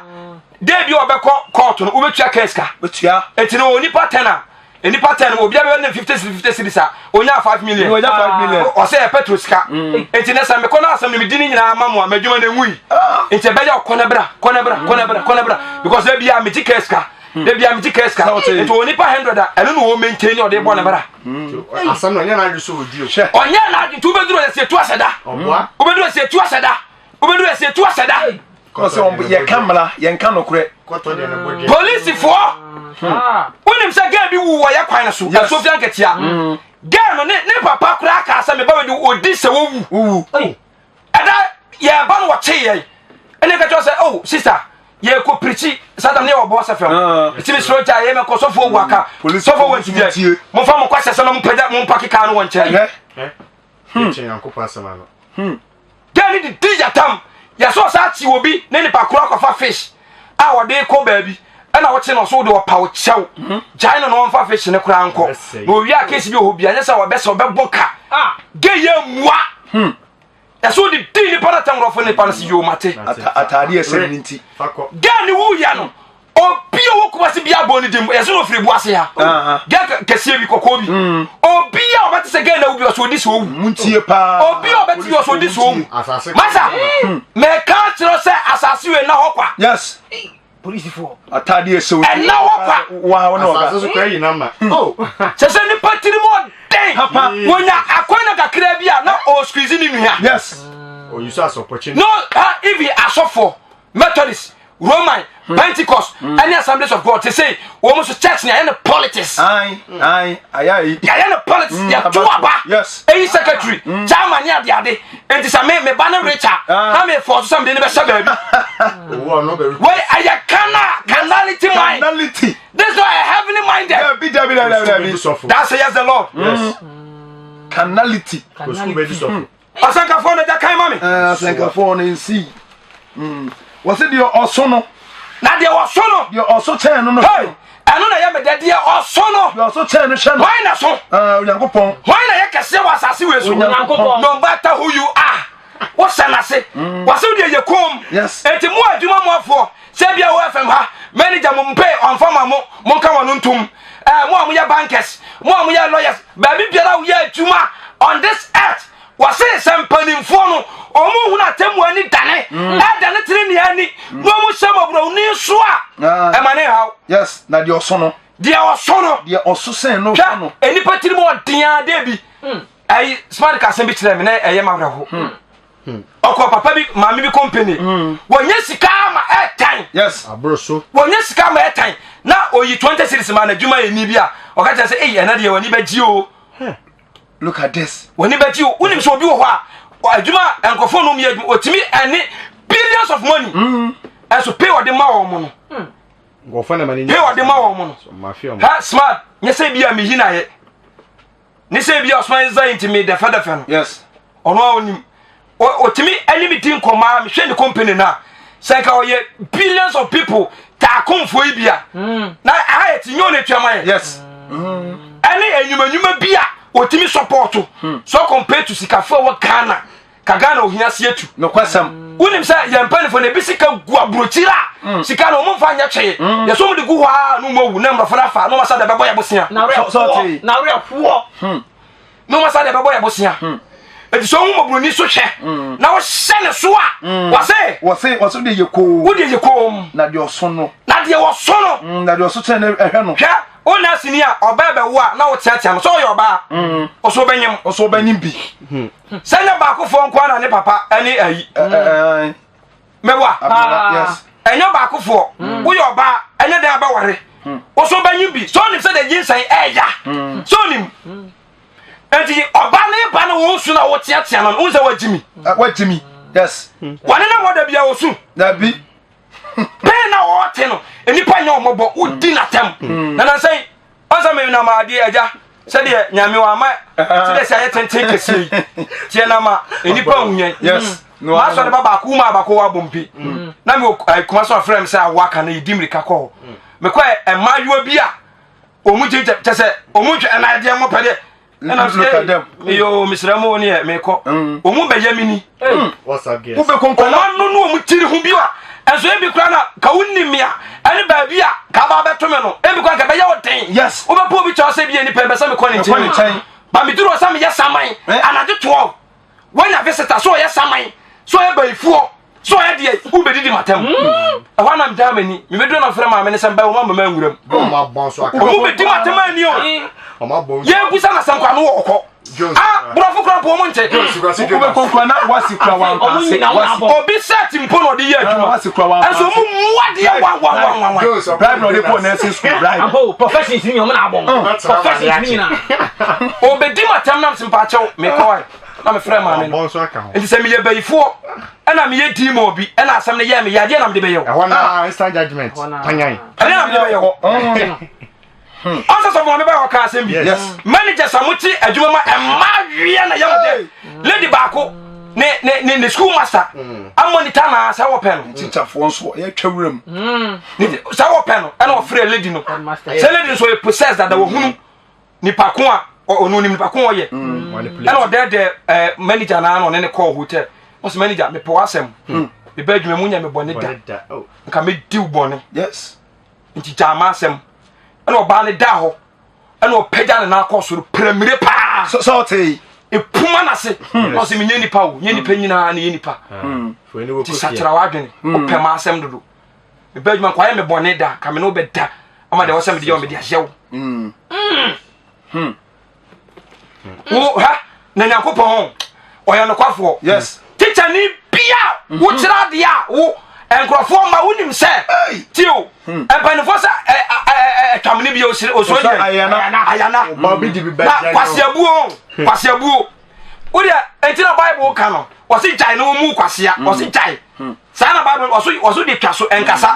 dɛ bi ɔbɛkɔ kɔɔto no wobɛtua case ka nti no onipa tɛn a nnipa tɛn no obiara bɛyɛ ne fifty cedis fifty cedis a onya five million onya five million ɔsɛ yɛ petrol sika mm. nti ne sɛ mekɔ no asɛm no medi ne nyinaa ma mo a m'adwuma no nwui ah. nti ɛbɛyɛ ɔkɔ ne bra kɔ ne bra kɔ ne bra kɔ ne bra because da bia megye kaa sika mm. da bia megye kaa sika nti wɔ nipa hundred a ɛno na wɔ maintain ne ɔde bɔ ne bra mm. asɛm no ɔnyɛ n'adwe so ɔdi o ɔnyɛ n'adwe nti wobɛduru ɛsɛ tu asɛ da wobɛduru ɛsɛ tu asɛ da wobɛduru ɛsɛ tu asɛ da Kɔsɛ wɔn yɛka mmara yɛnka nokorɛ. Polisifoɔ wonim sɛ gɛɛ bi wu wɔ yɛ kwan no so asuo fia nketea hmm. gɛɛ no ne ne papa koraa kaa sɛ meba wɛde ɔdi sɛ wɔwu ɛda yɛba no wɔkye yɛn ɛne ka kyerɛ sɛ oh sister yɛkɔ pirikyi satan ne yɛwɔ bɔɔ sɛ fam ɛtumi ah. soro gya yɛ mɛkɔ sɔfoɔ wu aka sɔfoɔ wɔ ntibiɛ momfa mo kwahyɛ sɛ na mompagya mompa kekaa no wɔ nkyɛn hmm. Gɛɛ no didi yatam. Yɛsɛ ɔsan akyi obi ne nipa koro akɔfa fish a ɔde kɔ baabi ɛna wokye no so wode ɔpa wo kyɛw mhm. gyae no na ɔmfa fish no koraa nkɔ na owie a kesi bi wɔ hɔ bia nyɛ sɛ ɔbɛsɛ ɔbɛbɔ ka ah. gɛ yɛ mmua hmm. ɛsɛ wode di nipa no atam rɔfo nipa no sɛ yoo mate ataade ɛsɛ ne nti gɛ ne wuyɛ no obi a ɔwɔ kumase bi abɔ ne din yɛsɛ no ɔfiri buase ha gɛ kɛseɛ bi kɔkɔɔ bi mm. obi a ɔbɛte sɛ gɛ na wo bi ɔsɛ ɔdi sɛ ɔwu muntie paa obi a ɔbɛte bi ɔsɛ ɔdi sɛ ɔwu masa hmm. mɛka kyerɛ sɛ asase wei na hɔ kwa yes polisifoɔ ataadeɛ sɛ ɛna hɔ kwa wa wɔn ɔga asase so kura yi nama hmm. oh. sɛ sɛ nipa tiri mu ɔden wɔnya akwan na kakra bi a na ɔsqueeze ne nua yes oyusu asɔpɔkye no ha ibi asɔfoɔ Methodist, Roman, hmm. Pentecost, hmm. ɛne Assemblies of God te sɛ wɔn nso church ni ayɛ no politics. Ayi ayi ayɛ ayi. Yɛayɛ no politics hmm. yɛto aba. Yes. Eyi secretary, chairman ne ade ade. Nti sɛ me me ba ne rich a, ah. na me fɔ so sɛ me de ne bɛ hyɛ baabi. Wei ɛyɛ kana carnality mind. Carnality. This is not a heavenly minded. Dabi dabi dabi dabi. That's yes the Lord. Yes. Carnality. Carnality. Ɔsɛnkafoɔ no, gya kan ma me. Eh, asɛnkafoɔ no nsi. Mm. Wɔsi deɛ ɔso no. Na deɛ ɔso no. Deɛ ɔso kyɛn no no. Hey, ɛno na ɛyɛ me dɛ deɛ ɔso no. Deɛ ɔso kyɛn no hyɛ no. Hwan na so? Eh, Onyankopɔn. Hwan na yɛ kɛseɛ wɔ asase wei so? Onyankopɔn. No matter who you are. Wohyɛ n'ase. Mm. Wɔsi deɛ yɛ koom. Yes. Eti mu adwuma mu afoɔ sɛ bia wɔ FM ha manager mo mpɛ ɔnfa ma mo mo nka wɔn ntom. Eh, mo a moyɛ bankers, mo a moyɛ lawyers, baabi biara woyɛ adwuma on this earth, wɔse sɛ mpanimfoɔ no, ɔmo hunu atemmu ani dane mm. ɛdane tene ne ani mm. na ɔmo hyɛ mmɔborɔhuni so a ah. ɛma ne haw. Yes, na deɛ ɔso no. Deɛ ɔso no. Deɛ ɔso sɛn no hwɛ no. Hwɛ, nnipa tirim ɔden ara dɛ bi. Hmm. Ɛyi smart ka asɛm bi kyerɛ me na ɛyɛ ma awerɛho. Hmm. Hmm. Ɔkɔ papa bi maame bi company. Wɔnyɛ sika ama ɛtan. Yes. Aboro so. Wɔnyɛ sika ama ɛtan. Na oyi 20 series ma n'adwuma yɛ ni bi a ɔka kyerɛ sɛ eyi ɛna deɛ wɔn ani bɛgye o. Look at this. Wɔn ani bɛgye o. Wonim sɛ obi wɔ hɔ a adwuma nkurɔfoɔ nom yɛ adwuma otumi ɛne billions of money. Ɛnso pay ɔde ma wɔn no. Nkurɔfoɔ na ma ne nya. Pay ɔde ma wɔn no. Ha smart nyɛ sɛ bi a meyi na yɛ. Ne sɛ bi a ɔsoma nsa nti me dɛfɛdɛfɛ no. Yes. Ɔno a ɔnim. Ɔtumi ɛne me di nkɔmɔ a mehwɛ ne company no a sɛ nka ɔyɛ billions of people taakomfoɔ yi bi a. Hmm. Na aha yɛ ti nyɛ ɔna etua ma yɛ. Yes. Ɛne enyimanyima bi a ɔtumi support. Hmm. So compare to sikafoɔ a wɔ Ghana. Ka Ghana ohia se atu. Nokwasɛm. Wonim sɛ yɛn mpanimfoɔ no ebi sika gu aburokyiri a mm. sika no wɔn mfa nyɛ hwee. Mm. Yɛsɛ wɔn de gu hɔ a na wɔn awu na mmorɔfo no afa na wɔn asa de bɛbɔ yɛ bosea. Na werɛ hoɔ. Hmm. Na wɔn asa de bɛbɔ yɛ bosea. Hmm. Eti sɛ ohun mɔburoni so hwɛ hmm. na wɔhyɛ ne so a wɔse. Wɔse wɔse de yɛ koom. Wode yɛ koom. Na deɛ ɔso no. Na deɛ ɔso no. Na deɛ ɔso kyɛn no ɛhwɛ no. Hwɛ wo nurse ni a ɔbaa bɛwo a na woteatea no sɛ ɔyɛ ɔbaa. Ɔso ɔbɛnyem. Ɔso ɔbɛnyem bi. Sɛ nyɛ baakofoɔ nko na ne papa ne ayi. Mɛboa. Ɛnyɛ baakofoɔ. Mm. Woyɛ ɔbaa ɛnyɛ dɛn abɛware. Mm. Woso bɛnyi bi. Sɛ onim sɛ de nyinsɛn ɛɛya. Mm. Sɛ onim. Enti ɔbaa ne ba no wo nsu na woteatea no wo sɛ wagyi mi. Wagyi mi. Yes. Wɔne na wɔda bia osu. Dabi. Pɛn na wɔte no nnipa nyɛ ɔmɔbɔ wodi n'atɛm. Na nansɛn ɔsɛ me nam adeɛ agya sɛdeɛ nyame wɔ ama sɛdeɛ sɛ ayɛ tenten kɛseɛ yi tiɛ nam a nnipa hu yɛn yes masɔre ba baako wuma baako wɔ abɔmpi mm. na me kuma so afrɛ me sɛ awo aka na yɛdi mmirika kɔ hɔ mm. mekɔ mmaayewa bi a ɔmu gye kyɛ sɛ ɔmu nhwɛ ɛna adeɛ mo pɛ deɛ ɛna sɛ yo mesrɛ mo ne yɛ mekɔ mm. ɔmu bɛyɛ me ni mm. ɔma no ne ɔmu tiri ho bi a ɛnso ebi kora na ka wonim me a ɛne baabi a ka ba bɛto me no ebi kora ka bɛyɛ wo den wobɛpɛ obi kyɛw sɛ bi nipa bɛ sɛ mekɔ ne nkyɛn ba meduru hɔ sɛ meyɛ saman eh? anadwo 12 woanya visitor so ɔyɛ saman so ɔyɛ bayifoɔ so ɔyɛ deɛ wobɛdidi matam hmm. ɛhɔ anam daa m'ani mebɛduru na frɛ maame ne sɛ mbɛ wɔma mama nwuram ɔmu bɛdi matam ani o yɛbusa na sɛm kwa no wɔ ɔkɔ ah borɔfo kora mpo ɔmo nte obi sɛt mpo na ɔde yɛ adwuma ɛnso ɔmo mua deɛ wawawawawa obɛdi matam nam sempaakyɛw mekɔɛ na mefrɛ maame no nti sɛ meyɛ bayifoɔ ɛna meyɛ demon bi ɛna asɛm no yɛ meyɛ adeɛ na mede bɛyɛ wo ɛhɔ na instant judgment panyan ɛdeɛ na mede bɛyɛ wo ɔsɛ sɛ maame bɛyɛ ɔka asɛm bi managers a mote adwuma ma ɛma weɛ na yɛm dɛ lady baako ne ne ne ne school master mm. amonita na sɛ wɔpɛ no tikyafoɔ nso yɛtwa wura mu mm. sɛ wɔpɛ no ɛna ɔfrɛ lady no sɛ lady nso ɔyɛ possessed dada wɔhunu nipa ko a ɔno onim nipa ko ɔyɛ mm. ɛna ɔdɛɛdɛ ɛɛ manager naa na ɔne ne kɔɔ hotel ɔsɛ manager mepɛ w'asɛm hmm. mebɛ adwuma mu nyɛ me bɔne da oh. nka medi wo bɔne yes nti gyaa ma asɛm ɛna ɔbaa ne da hɔ ɛna ɔpɛgya ne nan kɔ soro piramire paa sɛ ɔte yi epuma n'ase hmm. ɔsɛ menyɛ nipa o nyɛ nipa nyinaa ne yɛ nipa hmm. nti sakyera w'adwene ɔpɛ ma asɛm dodo mebɛ adwuma nkɔ ayɛ me bɔne da ka me ne wobɛda ama deɛ wɔsɛ mede yɛ mede ahyɛ wo mm. hmm. wo ha na nyankopɔn ɔyɛ nokwafoɔ yes tikyani bia mhm. wokyerɛ adeɛ a wo nkurɔfoɔ ma wonim sɛ tio hmm. mpanimfoɔ sɛ ɛtwamene bi osuro deɛ ayana na kwaseabuo kwaseabuo wodeɛ ɛnti na bible ka no ɔse gyae na wɔmu kwasea ɔse hmm. gyae hmm. Saa na Bible ɔso ɔso de twa so ɛnkasa.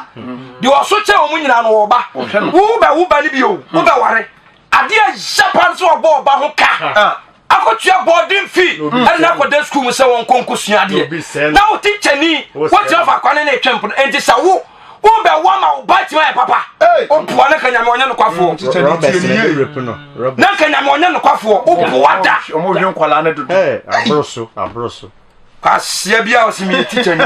Deɛ ɔso kyɛ wɔn nyinaa no ɔba. Wo bɛ wo ba no bi o, wo bɛ ware. Adeɛ ɛhyɛ paa sɛ ɔbɔ ɔba ho ka. Ah. Akɔtua boarding fee ɛde no akɔda sukuu mu sɛ wɔn nkɔ nkɔsua adeɛ. Na wo tikyani wogyina fa kwane na ɛtwa mpono. Enti sɛ wo wo bɛ wo ama wo ba tumi ayɛ papa. Woboa na nka nyame ɔnyɛ nokwafoɔ. Na nka nyame ɔnyɛ nokwafoɔ. Woboa da. Ɔmo hwɛ nkwadaa no dodo. Aboro so, aboro so. Kwasia bi a ɔsi mi yɛ teacher ni.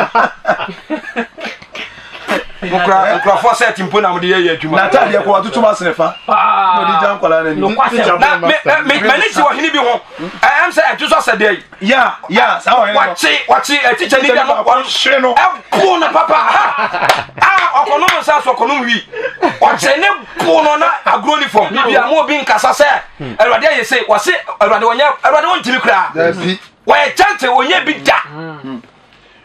Mokura nkurɔfoɔ sɛt mpo na mode yɛyɛ adwuma. Na ataadeɛ kɔ watoto mu asene fa. Na ɔde gya nkwadaa no anim. Na me me m'ani gye ɔhene bi ho. Ɛm sɛ ɛto so asɛ deɛ yi. Ya ya saa ɔhene no. Wakye wakye tikya ni bi ano ɔhwe no. Ɛbo no papa ha. A ɔkɔnom nsa so ɔkɔnom wi. Ɔkye ne bo no na agorɔ ni fam. Bibi a mo obi nkasa sɛ Awurade ayɛ sei. Wɔse Awurade wɔnyɛ Awurade wɔntumi koraa. Wɔyɛ kyɛnkyɛn wɔnyɛ bi da.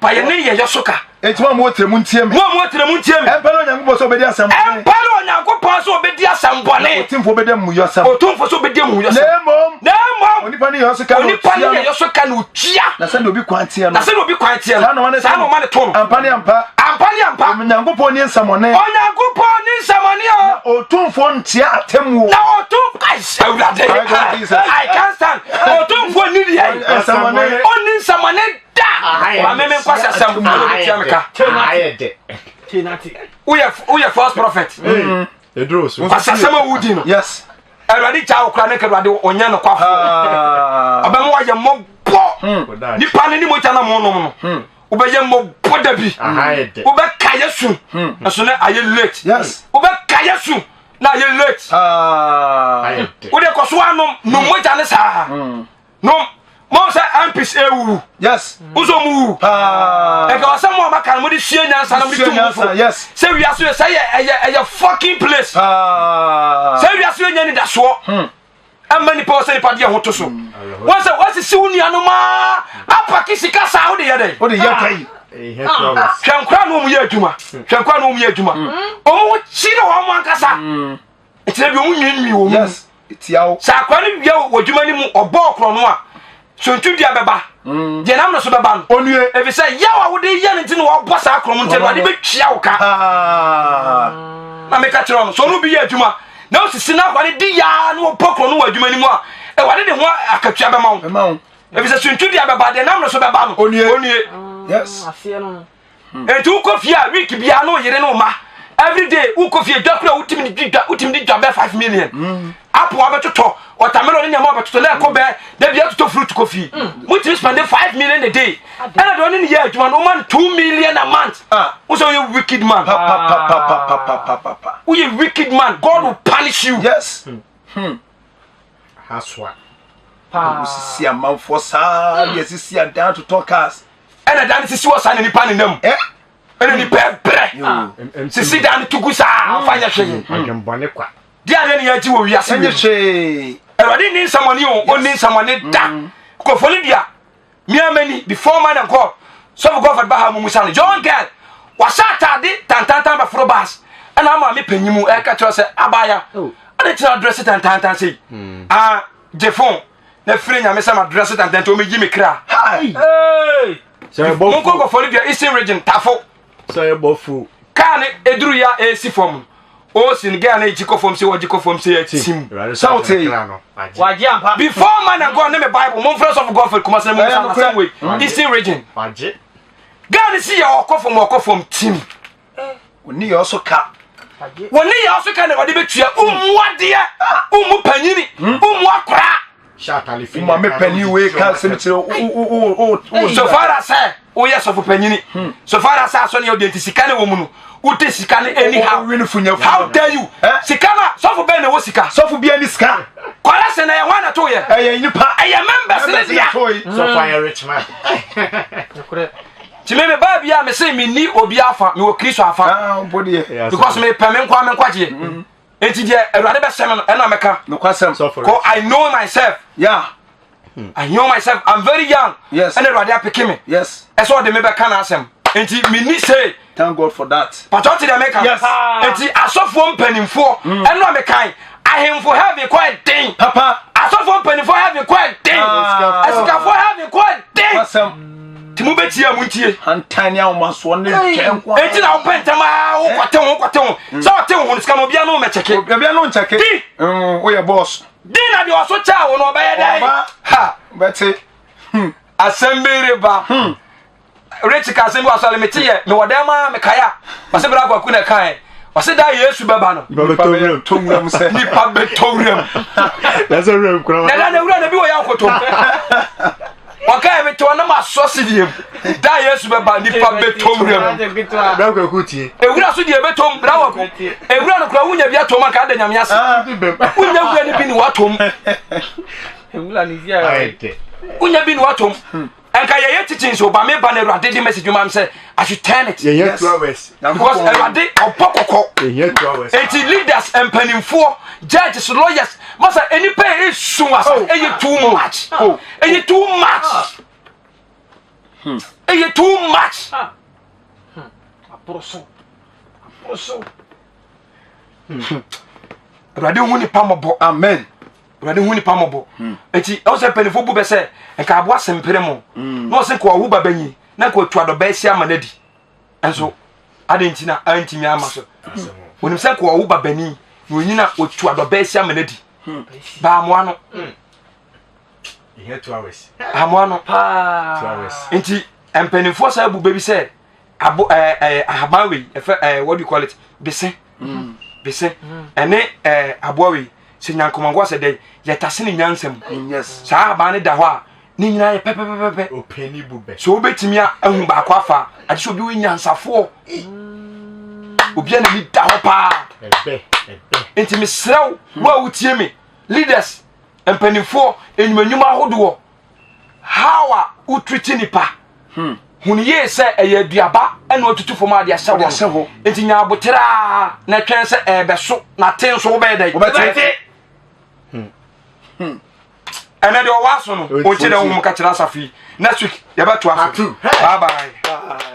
Pa yɛ ne yɛyɛ so ka. Enti mo a mowɔ tire mu ntie me. Mo a mowɔ tire mu ntie me. Ɛmpɛ ne Onyankopɔn sɛ ɔbɛdi asɛm bɔne. Ɛmpɛ ne Onyankopɔn sɛ ɔbɛdi asɛm bɔne. Na Otumfoɔ bɛdi amumuyɔsɛm. Otumfoɔ sɛ ɔbɛdi amumuyɔsɛm. Na mmom. Na mmom. Onipa ne yɛyɔ so ka na Onipa ɔtua ne no. yɛyɔ so ka na ɔtua. Na sɛdeɛ obi kwan teɛ no. Na sɛdeɛ obi kwan teɛ no. Saa na ɔma ne Saa na ɔma ne to no. Ampa ne ampa. Ampa ne ampa. Onyankopɔn nni nsɛmmɔne. Onyankopɔn nni nsɛmmɔne o. Na Otumfoɔ ntia atemmuo. Na Otum Awurade. I can't stand. Otumfoɔ nni deɛ. Nsɛmmɔne. Ɔnni nsɛmmɔne da ma me me nkwasi asɛm ɛna obi tia me ka woyɛ woyɛ false prophet nkwasi asɛm a wodi no yes awurade gya wo kora ne ka awurade ɔnyɛ no kwafo ɔbɛma wayɛ mmɔbɔ hmm. nipa ne ne mogya na mo nom no hmm. wobɛyɛ mmɔbɔ da bi wobɛka yɛ su ɛso ne ayɛ late wobɛka yɛ su na ayɛ late wode kɔ so anom nom mogya ne saa No, mo sɛ MPs ewuwu. Yes. Nso mo wu. Paa. Ɛka ɔsɛ mo a maka no mo de sua nyansa na mo de tu mo fo. Yes. Sɛ wiase yɛ sɛ yɛ ɛyɛ ɛyɛ fucking place. Paa. Sɛ wiase yɛ nya nidasoɔ. Hmm. Ɛmma nipa wɔ sɛ nipa deɛ ho to so. Hmm. Wɔn sɛ wɔasisi wo nuanom aa apaki sika saa wo de yɛ dɛ. Wo de yɛ dɛ. Hwɛ nkora na wɔn yɛ adwuma. Hwɛ nkora na wɔn yɛ adwuma. Wɔn ho kyerɛ wɔn ankasa. Nti ebi wɔn nwiinwii wɔn mu. Yes. Etia wo. Sɛ akora no wia wɔ adwuma no mu ɔbɔ ɔkorɔ no a, sontudua bɛba. Mm. Deɛ nam no so bɛba no. Onue. Efisɛ yaw a wode yɛ no nti na wɔbɔ saa korɔ mu nti Awurade bɛtua wo ka. Ah. Na meka kyerɛ no sɛ ɔno bi yɛ adwuma na osisi na akora no di yaa na wɔbɔ korɔ no wɔ adwuma no mu a, Awurade de ho akatua bɛma wo. Bɛma wo. Efisɛ sontudua bɛba deɛ nam no so bɛba no. Onue. Onue. Yes. Hmm. Enti wokɔ fie a week biara na oyere ne wo ma everyday wokɔ fie dwa kura wotumi di dwa wotumi di dwa bɛɛ 5 million. Hmm. Apple abɛtotɔ watermelon ne nneɛma abɛtotɔ na ɛkɔ bɛɛ dabi atotɔ fruit kɔ fie. Hmm. Wotumi spend 5 million a day. Ɛna deɛ ɔne ne yɛ adwuma no ɔma no 2 million a month. Ah. Wosɛ woyɛ wicked man. Pa pa pa pa pa pa pa pa. Woyɛ wicked man. God will punish you. Yes. Haswa. Wosisi amanfoɔ saa deɛ sisi adan totɔ cars. Ɛna dan sisi wɔ saa na nipa nenam. Eh? Ɛna nipa ɛbrɛ. Sisi dan no tugu saa ɔfa nyɛ hwee. Adwembɔne kwa. Deɛ adeɛ ne yɛagye wɔ wiase Ɛnyɛ hwee. Awurade nni nsɛmɔne o, ɔnni nsɛmɔne da. Nkurɔfoɔ no dua, me amani, before man and God, sɔfo Godfred ba ha mu musa no, young girl, wahyɛ atade tantantan bɛforo bus, ɛna ama me panyin mu ɛka kyerɛ sɛ abaya, ade kyerɛ adrɛse tantantan sei. Ah, gye phone, na firi nyame sɛ madrɛse tantantan nti ɔmɛyi me kra. Hey! Monkɔ nkurɔfoɔ no dua, Eastern region, Tafo. Sɛ ɛbɔ fu. Kaa no eduru ya esi fam no, osi no girl no egye kɔ fam se wɔgye kɔ fam se atim. Sɛ wote yi. Wagye ampa. Before man and God ne me Bible, momfrɛ sɔfo Godfred Kumasi na mummisa no asɛm wei. Eastern region. Wagye. Girl no si yɛ ɔkɔ fam ɔkɔ fam tim. Oni yɛ ɔso ka. Wɔne yɛ ɔso ka na wɔde bɛtua. Wommu adeɛ, wommu panyini, wommu akora. Wo maame panin wei ka asɛm kyerɛ wo wo wo wo. So far as sɛ woyɛ sɔfo panyini, hmm. so far as sɛ asɔne yɛ ɔdeɛ nti sika ne wɔ mu no, wote sika no anyhow. How dare you? Eh? Sika na sɔfo bɛn na ɛwɔ sika? Sɔfo bi ani sika. Kɔla sɛ na ɛyɛ hwan na to yɛ? Ɛyɛ nipa. Ɛyɛ members ne dea. Sɔfo ayɛ rich man. Ti me me baa bi a me se me ni obi afa, me wɔ Kristo afa. Ah, Because me pɛ me nkwa me nkwagyeɛ. Hmm. Enti deɛ Awurade bɛhyɛ me no ɛna mɛka. Nokwasɛm. Ko I know myself. Yeah. I know myself. I'm very young. Yes. Ɛna Awurade apeke me. Yes. Ɛsɛ ɔde me bɛka n'asɛm. Enti me ni say. Thank God for that. Pàtó ti deɛ mɛka. Yes. Enti asɔfoɔ mpanimfoɔ ɛno a mekan ahemfo heaven kɔ ɛden. Papa. Asɔfoɔ mpanimfoɔ heaven kɔ ɛden. Asikafoɔ heaven kɔ ɛden. Asɛm. Ti mo bɛ tie a mo ntie. Hantan ne ahomasoɔ ne twɛn nko. Enti na wopɛ ntɛm a wokɔte ho kɔte ho. Sɛ ɔte ho no sika no obiara no mɛkyɛke. Obiara no nkyɛke. Di. Woyɛ boss. Di na deɛ ɔso kyɛ wo no ɔbɛyɛ dɛn? Ha. Bɛte. Asɛm bi reba. Rich ka asɛm bi wɔ asɔre mete yɛ mewɔ dɛm a mekae a ɔse bra kwaku na ɛkae ɔse da Yesu bɛba no nipa bɛtɔ wuram sɛ nipa bɛtɔ wuram na sɛ wuram kura na da na wura na bi wɔ yɛ akoto. Ɔka yɛ mete hɔ na masɔ sedeɛ mu. Da Yesu bɛba nipa bɛtɔ wura mu. Ewura so deɛ ɛbɛtɔ mu bra wako. Ewura no kora wonya bi atɔ mu anka ada nyame ase. Wonya wura no bi ne watɔ mu. Wonya bi ne watɔ mu. Nka yɛyɛ teaching so ba me ba na awurade de message ma m sɛ I should turn it. Yɛhia 2 hours. Because awurade ɔbɔ kɔkɔ. Yɛhia 2 hours. Eti leaders mpanimfoɔ judges lawyers masa nipa yɛ esu asa oh. ɛyɛ too oh. much oh. ɛyɛ too much ɛyɛ too much. Ah. Aboroso aboroso. Awurade hu nipa mɔbɔ. Amen. Awurade hu nipa mɔbɔ. Eti ɛwɔ sɛ mpanyinfoɔ bu bɛ sɛ nka aboa sempere mo. Na ɔsɛ nka ɔwo ba bɛnyi na nka otu adɔbɛ asi ama no adi. Nso adi nti na antumi ama so. Onim sɛ nka ɔwo ba bɛnyi na onyina otu adɔbɛ asi ama no adi. Baamoa no. Amoa no. Nti mpanyinfoɔ saa bu bɛ bi sɛ abo ɛɛ ɛɛ ahaban wei ɛfɛ ɛɛ what do you call it bese bese ɛne ɛɛ aboa wei sɛ nyankomankɔ sɛ dɛ yɛtase ne nyansa mu saa ahaban no da hɔ a ne nyinaa yɛ pɛpɛpɛpɛ so wobɛtumi ahu baako afa ade sɛ obi wɔ nyansafoɔ obi a n'ani da hɔ paa nti mesrɛ wo wo a wotie me leaders mpanimfoɔ enyimanyima ahodoɔ how a wotriti nipa hmm. hunu yie sɛ ɛyɛ aduaba ɛna watutu fam ade ahyɛ hɔ nti nya abotere a na twɛn sɛ ɛbɛso na te nso wobɛyɛ dɛ wobɛte hmm. hmm. ɛnɛ deɛ ɔwɔ aso no ɔnkyɛ dɛ wohom ka kyerɛ asafo yi next week yɛbɛtoa so bye bye.